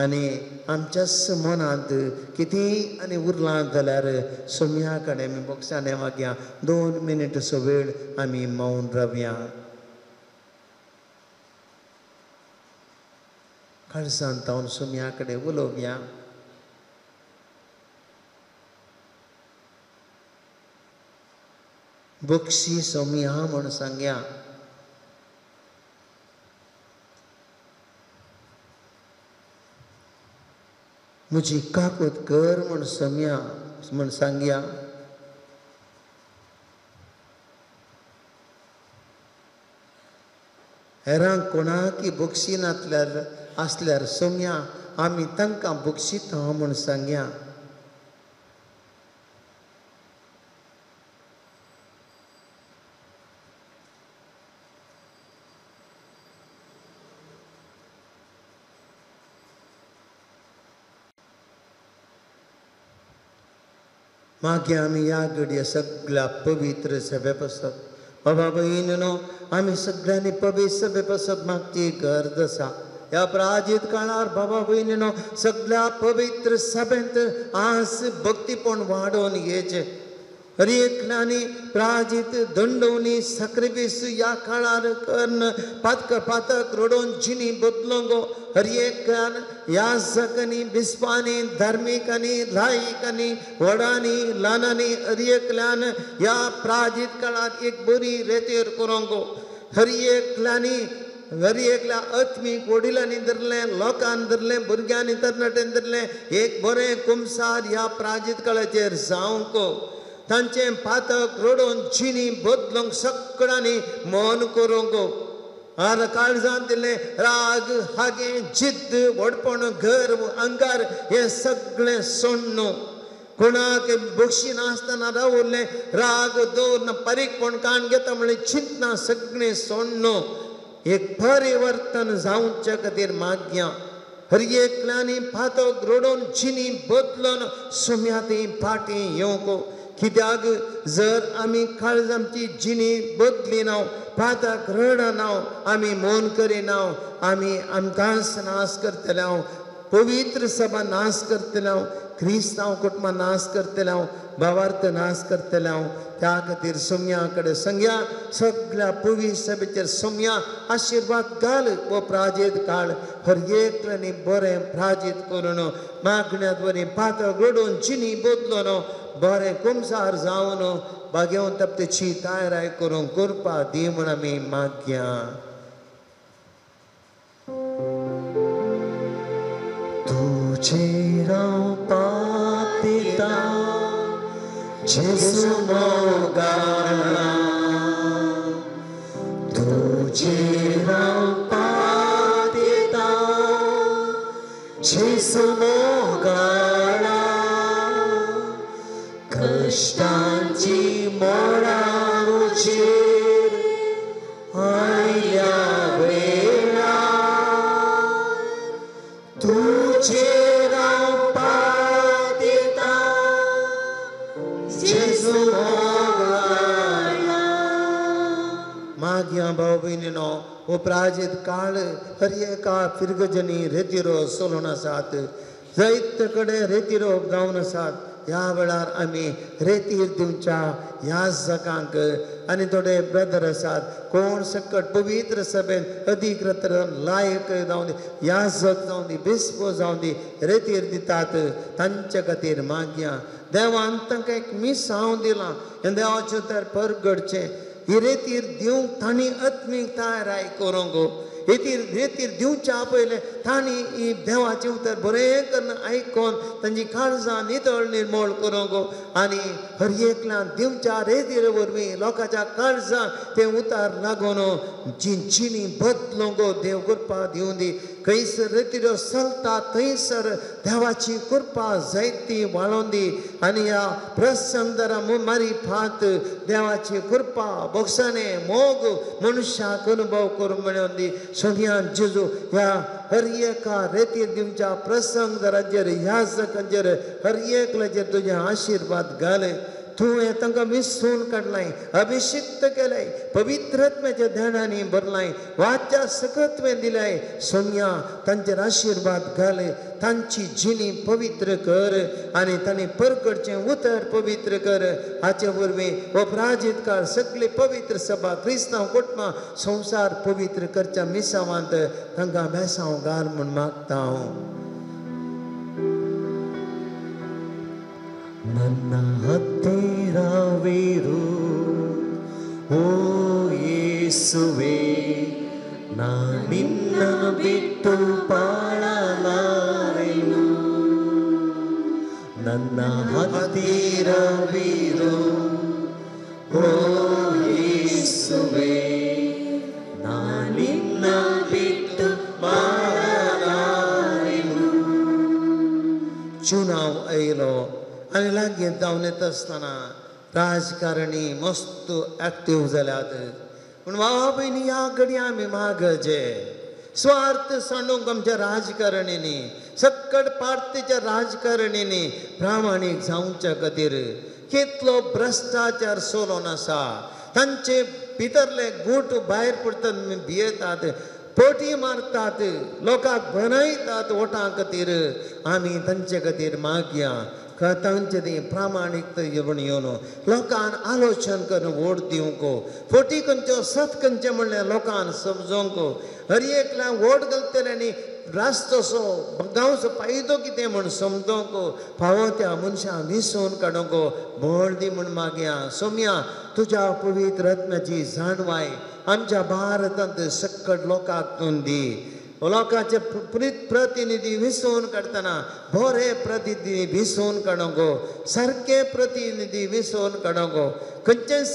Speaker 1: आनी आमच्याच मनांत कितेंय आनी उरलां जाल्यार सोम्या कडेन आमी बोगसाणें मागया. 2 मिनटसो वेळ आमी मावून रावया. काळजांत तावन सोम्या कडेन उलोवया. बक्षी सोम्या म्हूण सांगया. म्हजी काकूत कर म्हूण सोम्या म्हूण सांगया. हेरांक कोणाकी बक्षी नातल्यार आसल्यार सोम्या आमी तांकां बक्षिता म्हूण सांगया. मागीर आमी ह्या घडये सगळ्या पवित्र सभे पासत बाबा भयणीनो आमी सगळ्यांनी पवित्र सभे पासत मागची गरज आसा. ह्या प्राजीत काळार बाबा भयणीनो सगळ्या पवित्र सभेंत आस भक्तीपण वाडोवन घेवचें. हर एकल्यानी प्राजीत दंडवणी साक्रिफीस ह्या काळार करून पातक पातक रडोवन जिणी बदलोंक हर एकल्यान याजकांनी बिस्पांनी धार्मिकांनी लायकांनी व्हडांनी ल्हानांनी हर एकल्यान ह्या प्राजीत काळार एक बरी रेतेर करूंक. हर एकल्यानी हर एकल्या आत्मीक वडिलांनी धरलें लोकान धरलें भुरग्यांनी तरणाट्यांनी धरलें एक बरें कुमसार ह्या प्राजीत काळाचेर जावंक. तांचें पातक रडोवन जिणी बदलूंक सगळ्यांनी मन करूंक. आनी काळजांत दिल्लें राग हागें जिद्द व्हडपण गर्व अंगार हें सगळें सोडून कोणाक बक्षी नासतना रावल्लें राग दवरन पारीकपण काण घेता म्हणलें चिंतना सगळें सोडून एक परिवर्तन जावच्या खातीर मागया. हर एकल्यानी पातक रडोवन जिणी बदलून सोम्या ती फाटीं येवंक. कित्याक जर आमी काळज आमची जिणी बदली ना पाताक रडना आमी मौन करिना आमी आमकांच नाश करतले हांव पवित्र सभा नाश करतले हांव क्रिस्तांव कुटुंबां नाश करतले हांव भावार्थ नाश करतले हांव. त्या खातीर सोम्या कडेन संग्या सगळ्या पवित्र सभेचेर सोम्या आशिर्वाद घाल हो प्राजीत काळ हर एकल्यानी बरें प्राजीत करून मागण्यांत बरें पातक रडोवन जिणी बदलून बरें कुमसार जावन बागेवन तपतेची तयाराय करूंक करपा दी म्हूण आमी मागया.
Speaker 3: तुजेर हांव पापिता जेजू मोगाळा तुजेर हांव पापिता जेजू मोगाळा कश्टांची मोडां म्हजेर आयल्या वेळार तूं
Speaker 1: उपराजीत काळ हर एका फिरगजनी रेतिरो सोलून आसात, जायते कडेन रेतिरो जावन आसात. ह्या वेळार आमी रेतीर दिवच्या ह्या जगांक आनी थोडे ब्रदर आसात कोण सकट पवित्र सभेन अधिकृत लायक जावन दी, याजक जावन दी, बिस्पो जावन दी, रेतीर दितात तांचे खातीर मागया. देवान तांकां एक मिसांव दिलां हें देवाचें तर परगडचें. ही रेतीर दिवंक तांणी आत्मीक तयाराय करूंक, रेतीर रेतीर दिवच्या पयलें तांणी ही देवाचें उतर बरें करून आयकोन तांची काळजां नितळ निर्मोळ करूंक आनी हर एकल्यान दिवच्या रेतीर वरवीं लोकांच्या काळजां तें उतार लागून जी जिणी बदलूंक देव कृपा दिवं दी. खंयसर रेतिरो चलता थंयसर देवाची कृपा जायती वाळोन दी आनी ह्या प्रसंगदरा मारी फात देवाची कृपा बोगसाणे मोग मनुष्याक अनुभव करून मेळोवन दी. सोनियान जेजू ह्या हर एका रेतीर दिवच्या प्रसंगदराचेर ह्या जकांचेर हर एकल्याचेर तुजे आशिर्वाद घाले. तुवें तांकां विसून काडलाय, अभिषिक्त केलाय, पवित्रत्म्याच्या ध्यानांनी भरलाय, वाच्या सकत तुवें दिलाय. सोम्या तांचेर आशिर्वाद घाले, तांची जिणी पवित्र कर आनी तांणी परगडचें उतर पवित्र कर. हाचे वरवीं हो प्राजीत काळ सगळी पवित्र सभा क्रिस्तांव कुटुंबां संवसार पवित्र करच्या मिसावांत तांकां बेसांव घाल म्हूण मागता हांव.
Speaker 3: ನನ್ನ ಹತ್ತಿರವಿರು ಓ ಯೇಸುವೆ, ನಾ ನಿನ್ನ ಬಿಟ್ಟು ಬಾಳಲಾರೆನು. ನನ್ನ ಹತ್ತಿರವಿರು ಓ ಯೇಸುವೆ, ನಾ ನಿನ್ನ ಬಿಟ್ಟು ಬಾಳಲಾರೆನು.
Speaker 1: चुनाव आयलो आनी लागीं जावन येता आसतना राजकारणी मस्त एक्टीव जाल्यात. पूण बाबा भयणी ह्या घडये आमी मागचे स्वार्थ सांडूंक आमच्या राजकारणींनी सक्कड पार्टीच्या राजकारणींनी प्रामाणीक जावच्या खातीर कितलो भ्रश्टाचार चलोवन आसा. तांचे भितरले गूट भायर पडटात, भियेतात, पोटी मारतात, लोकांक बनयतात वोटां खातीर. आमी तांचे खातीर मागया तांचे ती प्रामाणीक येवन येवन लोकान आलोचन करून वोट दिवंक, फोटी खंयच्यो सत खंयचें म्हणलें लोकान समजोंक. हर एकल्यान वोट घालतले आनी रास्तोसो गांवचो फायदो कितें म्हूण समजोंक फावो त्या मनशां विसून काडूंक बळ दी म्हूण मागया. सोम्या तुज्या पवित्र आत्म्याची जाणवाय आमच्या भारतांत सक्कड लोकांक तूं दी. लोकांचे प्रतिनिधी विसोवन काडटना बरे प्रतिनिधी विसोवन काडूंक, सारके प्रतिनिधी विसोवन काडूंक, खंयचेच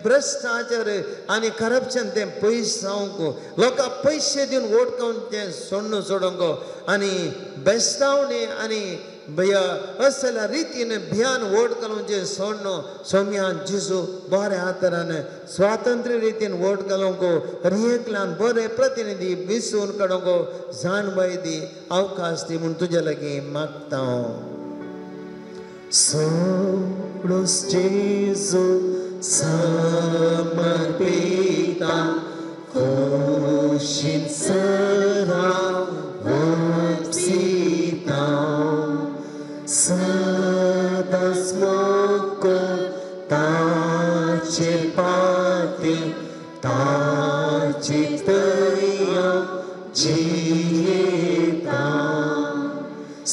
Speaker 1: भ्रश्टाचार आनी करप्शन तें पयस जावंक, लोकांक पयशे दिवन वोट खावन तें सोडून सोडूंक आनी बेस्तावणे आनी असल्या रितीन भियान वोट घालूंचें सोडणो. सोम्यान जेजू बऱ्या तरान स्वातंत्र्य रितीन वोट घालूंक हर एकल्यान बरे प्रतिनिधी विसून काडूंक जाणवाय दी, अवकाश दी म्हूण तुजे लागीं मागता हांव.
Speaker 3: सोडूस जेजू समर्पिता खोशीन सरा वपसिता सदां मोको ताचे पाते ताचे तया जियेता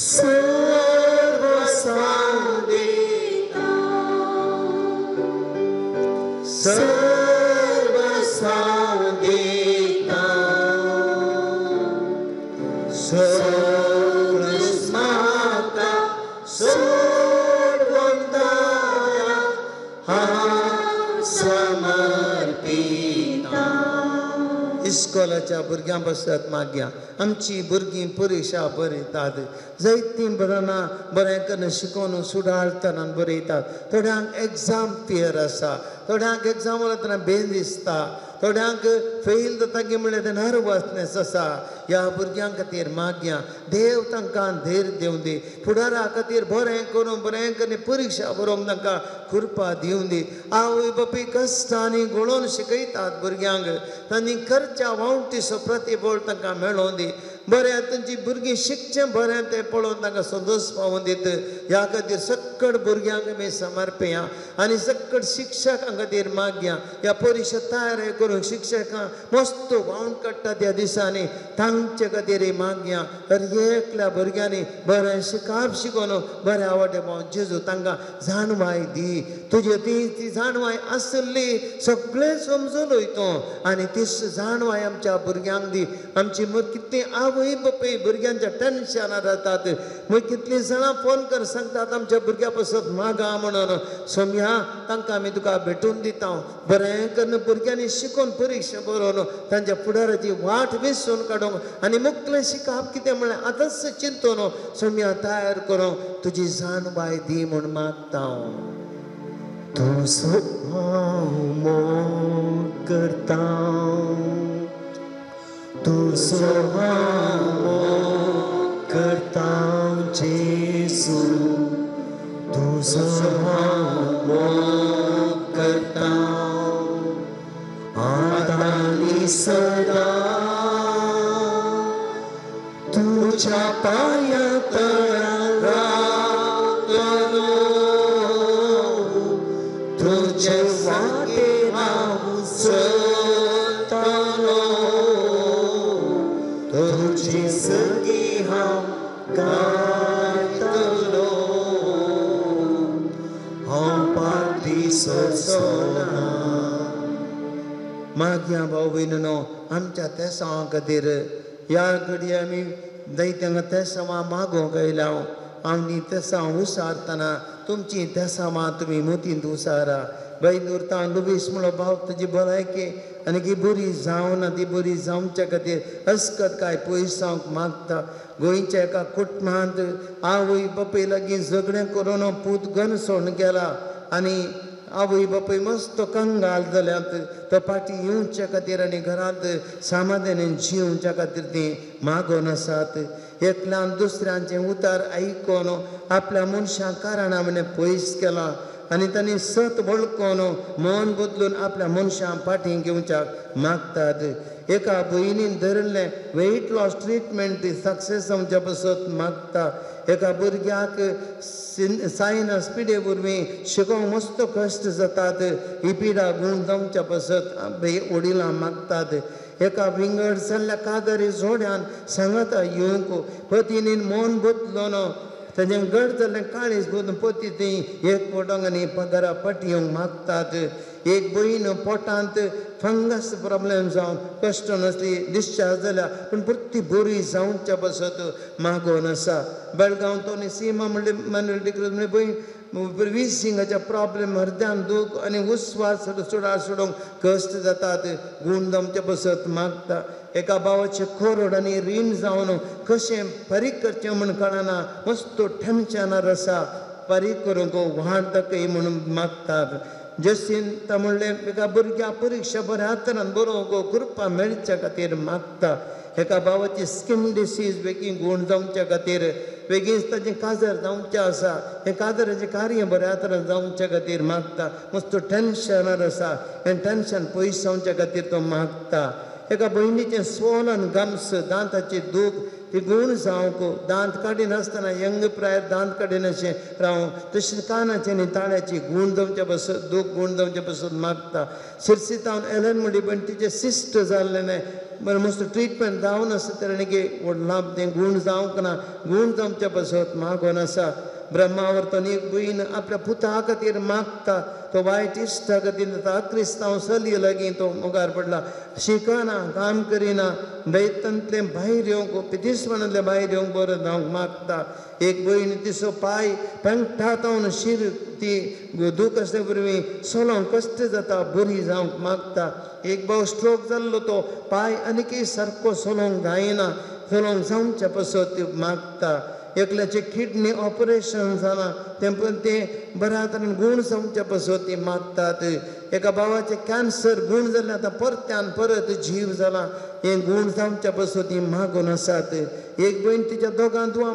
Speaker 3: सर्वस्वां देता सर्वस्वां देता
Speaker 1: सर्वस्माता सोडून दया
Speaker 3: हांव समर्पिता.
Speaker 1: इस्कोलाच्या भुरग्यां पासत मागया. आमची भुरगीं परिक्षा बरयतात, जायतीं बरयना बरें करून शिकोवन सुदारतना बरयतात. थोड्यांक एग्जाम फियर आसा, थोड्यांक एग्जाम वतना बेन दिसता, थोड्यांक फेल जाता की म्हणल्यार ते नर्वसनेस आसा. ह्या भुरग्यां खातीर मागया देव तांकां धैर्य दिवं दी, फुडारा खातीर बरें करूं बरें करून परिक्षा बरोवंक तांकां कृपा दिवं दी. आवय बापूय कश्टांनी घोळोवन शिकयतात भुरग्यांक, तांणी करच्या वावटीचो प्रतिबळ तांकां मेळोवन दी. बरें तांची भुरगीं शिकचें बरें तें पळोवन तांकां संतोश पावोवन दित. ह्या खातीर सक्कड भुरग्यांक आमी समर्पया आनी सक्कड शिक्षकां खातीर मागया. ह्या परिक्षा तयार करून शिक्षकां मस्त वावण काडटात ह्या दिसांनी, तांचे खातीर मागया. तर एकल्या भुरग्यांनी बरें शिकाप शिकोवन बरें आवडे भाव जेजू तांकां जाणवाय दी. तुजे ती ती जाणवाय आसली सगळें समजून वयतो आनी तीच जाणवाय आमच्या भुरग्यांक दी. आमची कितली आवय बापूय भुरग्यांच्या टेन्शनार रावतात, मागीर कितलीं जाणां फोन कर सांगतात आमच्या भुरग्या पासत मागा म्हणून. सोम्या तांकां आमी तुका भेटून दिता. बरें करून भुरग्यांनी शिकोवन परिक्षा बरोवन तांच्या फुडाराची वाट वेसून काडूंक आनी मुखलें शिकप कितें म्हणल्यार आतांच चिंतून सोम्या तयार करूंक तुजी जाणवाय दी म्हूण मागता.
Speaker 3: तुजो हांव मोग करता, तुजो हांव मोग करता जेजू, तुजो हांव मोग करता आतां आनी सदां तुज्या पांया तळा रावतलो, तुजे वाटेर हांव चलतलो, तुजी सगळी हांव गायतलो, हांव पार्टी सोना.
Speaker 1: मागया भाव भयणीनो आमच्या तेसांवा खातीर ह्या घडये आमी दैत्यांक तेसांवां मागोवंक आयल्या. आमी तेसांव उसारतना तुमची तेसांवां तुमी मोतींत उसारा. बैदुरता लुबीस म्हणलो भाव तुजी भलायकी आनी की बरी जावना, ती बरी जावच्या खातीर अस्कत काय पयस जावंक मागता. गोंयच्या एका कुटुंबांत आवय बापूय लागीं झगडें करून पूत गन सोडून गेला आनी आवय बापूय मस्त कंगाल जाल्यात. तो फाटीं येवच्या खातीर आनी घरांत समाधानान जिवच्या खातीर तीं मागोवन आसात. एकल्यान दुसऱ्यांचें उतार आयकोन आपल्या मनशां कारणां म्हणे पयस केलां आनी तांणी सत वळखून मन बदलून आपल्या मनशां फाटीं घेवच्याक मागतात. एका भयणीन धरिल्लें वेट लॉस ट्रिटमेंट सक्सेस जावच्या पासत मागता. एका भुरग्याक सायनस पिडे वरवीं शिकोवंक मस्त कश्ट जातात, ही पिडा गूण जावच्या पासत वडिलां मागतात. एका विंगड जाल्ल्या कादरी जोड्यान सांगाता येवंक पतीनीन मन बदलोन ताजें गड जाल्लें काळीज बदलून पती ती एक पडोंक आनी घरा फाटी येवंक मागतात. एक भयण पोटांत फंगस प्रॉब्लेम जावन कश्ट नासली डिस्चार्ज जाल्या पूण परती बरी जावच्या पासत मागोवन आसा. बेळगांव तो सीमा म्हणले मानुएल डिक्रूज म्हणले भयण विसिंगाच्या प्रॉब्लेम हरद्यान दूख आनी उस्वास सोडा सोडूंक कश्ट जातात, गूण जावच्या पासत मागता. एका भावाचें कोरड आनी रीण जावन कशें फारीक करचें म्हूण कळना, मस्त टेन्शनार आसा, फारीक करूंक वाट दाखय म्हणून मागतात. जसीन ता म्हणलें एका भुरग्या परिक्षा बऱ्या तरान बरोवंक कृपा मेळच्या खातीर मागता. एका भावाची स्कीन डिसीज बेगीन गूण जावच्या खातीर बेगीन ताजें काजर जावचें आसा, हें काजराचें कार्य बऱ्या तरान जावच्या खातीर मागता. मस्त टेन्शनार आसा, हें टेन्शन पयस जावच्या खातीर तो मागता. एका भयणीचें स्वोलन गम्स दांताची दूख ती गूण जावंक दांत काडिनासतना यंग प्रायर दांत काडिनाशें रावूं, तशें कानाचें आनी ताळ्याची गूण जावच्या पासत दूख गूण जावच्या पासत मागता. शिरसीतावन एलन म्हणली पण तिचें सिस्ट जाल्लें न्हय बरें मस्त ट्रिटमेंट जावन आसा तर आनी व्हडलां तें गूण जावंक ना, गूण जावच्या पासत मागोन आसा. ब्रह्मावर्तन एक भयण आपल्या पुता खातीर मागता, तो वायट इश्टा खातीर क्रिस्तांव चलये लागीं तो मुखार पडला, शिकना काम करिना, दैतांतलें भायर येवंक पितिस्पणांतलें भायर येवंक बरो जावंक मागता. एक भयण तिचो पांय पेंगटा तावन शीर ती दूख आसले वरवीं चलोवंक कश्ट जाता, बरी जावंक मागता. एक भाव स्ट्रोक जाल्लो तो पांय आनीकय सारको चलोवंक जायना, चलोवंक जावच्या पासत मागता. एकल्याचें किडनी ऑपरेशन जालां तें पण तें बऱ्या तरेन गूण जावच्या पासत ती मागतात. एका भावाचें कॅन्सर गूण जालें आतां परत्यान परत जीव जाला हें गूण जावच्या पासत ती मागून आसात. एक भयण तिच्या दोगां धुवां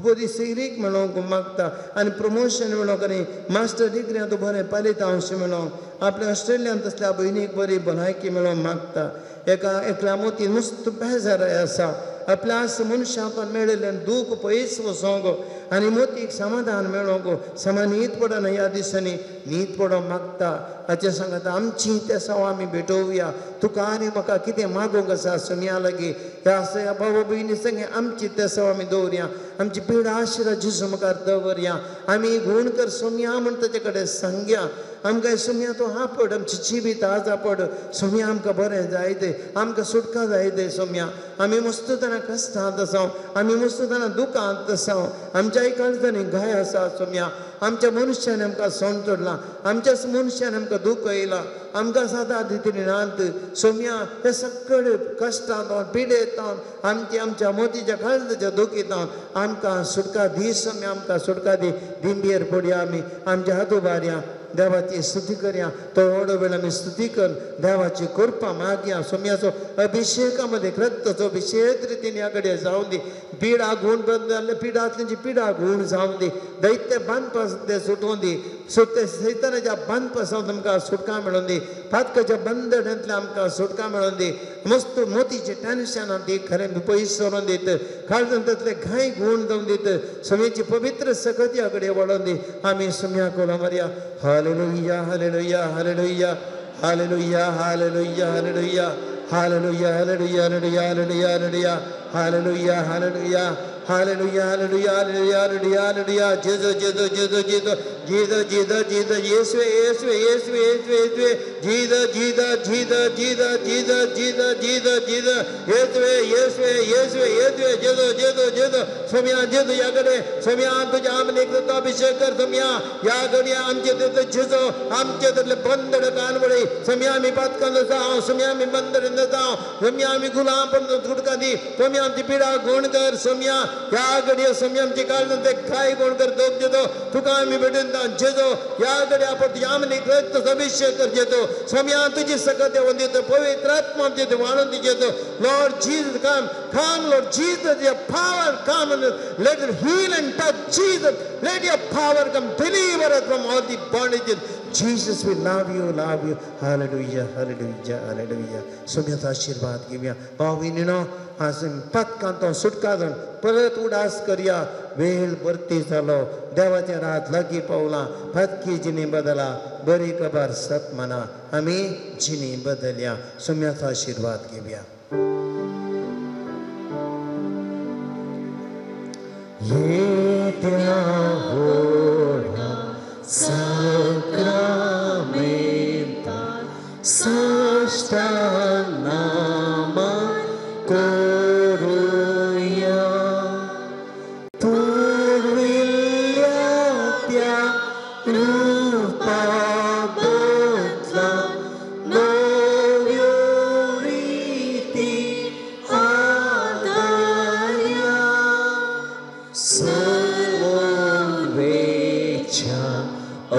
Speaker 1: बरी सैरीक मेळोवंक मागता आनी प्रमोशन मेळोवंक आनी मास्टर डिग्री आतां बरें पालितांश मेळोवंक आपल्या ऑस्ट्रेलियांत तसल्या भयणीक बरी भलायकी मेळोवंक मागता. एका एकल्या मोती नुस्त बेजार आसा आपल्या आस मनशाक मेळिल्लें दूख पयस वचोंक आनी मोतीक समाधान मेळोवंक समा न्हीद पडना ह्या दिसांनी न्हीद पडोवंक मागता. हाचें सांगता आमची तेसांव आमी भेटोवया. तुका आनी म्हाका कितें मागूंक आसा सोमया लागीं ह्या आसा ह्या बाबा भयणी संगे आमची तेसांव आमी दवरया. आमची पिडा आशिरा जेजू मुखार दवरया. आमी गूण कर सोमया म्हण ताचे कडेन सांगया. आमकां सोमया तो आपड आमची जिवीत आज आपड सोमया आमकां बरें जाय ते आमकां सुटका जाय ते सोमया. आमी मस्त जाणां कश्टांत आसाव आमी मस्त जाणां दुखांत आसाव आमच्याय काळजांनी घाय आसा सोमया. आमच्या मनशान आमकां सोंड चडलां आमच्याच मनशान आमकां दूख येयलां आमकां सदां दितली नात सोमया. हे सगळे कश्टांत पिडेतान आमची आमच्या मोतीच्या काळजाच्या दुखीतान आमकां सुटका दी सोमया. आमकां सुटका दी. दिंबेर पडया आमी आमच्या हात उबारया देवाची स्तुती करया. थोडो वेळ आमी स्तुती कर देवाची कृपा मागया. सोमयाचो अभिशेका मध्ये रक्ताचो अभिशेक रितीन ह्या कडेन जावं दी. पिडा गूण बंद जाल्ले पिडांतल्याची पिडा गूण जावं दी. दैत्य बांदपास ते सुटोवन दी. सुटते सैतानाच्या बांदपासावन आमकां सुटका मेळोवन दी. पातकाच्या बंधनांतल्यान आमकां सुटका मेळोवन दी. मस्त मोतीचे टेन्शनां ती खरें पयस सरोवन दीत. काळजांतले घाय गूण जावन दीत. सोमयाची पवित्र सकत ह्या कडेन वळोवन दी. आमी सोमया कोला मारया. Hallelujah hallelujah hallelujah hallelujah hallelujah hallelujah hallelujah hallelujah hallelujah hallelujah hallelujah hallelujah hallelujah hallelujah hallelujah hallelujah hallelujah. जेजो जेजो जेजो जेजो जेजो जेजो जेजो येसवे येसवे येसवे येसवे येसवे जेजो जेजो जेजो जेजो जेजो जेजो जेजो जेजो येसवे येसवे येसवे येसवे जेजो जेजो जेजो. सोमया जेजो ह्या कडेन सोमया तुज्या आमलेक तो अभिशेक कर. सोमया ह्या घडये आमचे तितले जेजो आमचे तितले बंदड कानवळे सोमया आमी पातकान जावं सोमया आमी बंदड जावं सोमया आमी गुलाम पण सुटका दी. सोमया आमची पिडा गूण कर. सोमया ह्या घडये सोमया आमची काळजान ते घाय गूण कर. दोग जेजो तुका आमी भेटून जेजो ह्या घडये आपण तुज्या आमलेक रक्त अभिशेक कर जेजो. सोमया तुजी सकत येवन दितो पवित्र आत्मा आमचे ते वाडून दी Jeju. Lord Jesus come come Lord Jesus your power come and let it heal and touch Jesus. Let your power come deliver us from all the bondages. Jesus, we love you, love you. Hallelujah, hallelujah, hallelujah. सोम्याचा आशीर्वाद घेऊया. भाव भयणीनो आज पातकांत सुटका जावन परत उडास करया. वेळ भरती जालो देवाचे रात लागीं पावलां. पातकी जिणी बदला बरी खबर सत मना आमी जिणी बदलया. सोम्याचा आशीर्वाद घेऊया.
Speaker 3: येत्या व्हडा साक्रामेंता साश्टांग नामा करुया. पुर्विल्ल्या त्या रुपा बदला नव्यो रिती आदारया. सर्वेच्या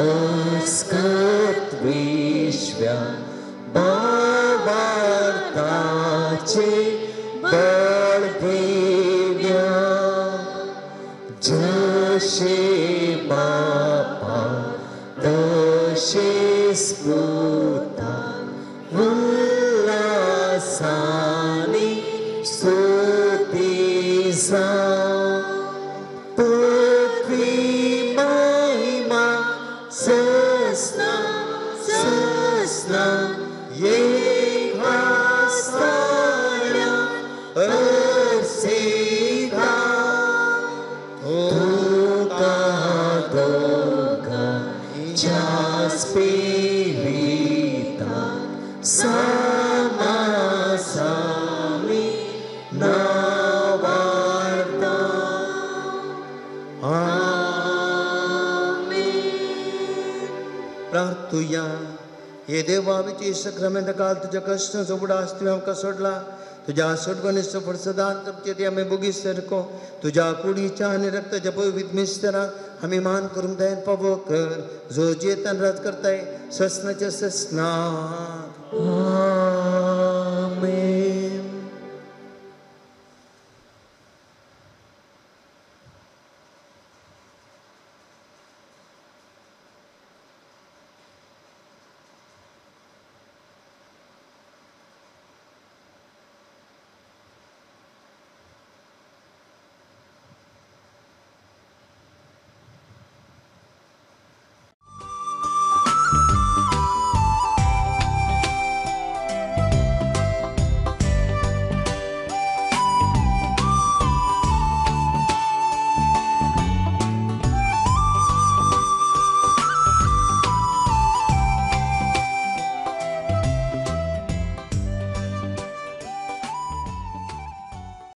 Speaker 3: अस्कत विश्व्या बाबार्थाचे बळ दिव्या. जशे बापा तशे स्फुता उल्हासानी स्तुती जावं. पृथ्वी महिमा सस्ना सस्ना एक आसताल्या अर्सिता. तुका दोगांच्या स्पिरिता सामासामी नावार्ता. आमेन.
Speaker 1: प्रार्थुया. हे देवा आमची सक्रमेंत काल तुज्या कश्टांचो उगडास तुवें आमकां सोडला. तुज्या सोडगणेचो फरसदान तुमचे आमी बोगी सरको तुज्या कुडीच्या आनी रक्ताच्या पवित्र मिस्तराक आमी मान करूंक दयान पावो कर जो जेतन राज करताय ससनाच्या ससनाक.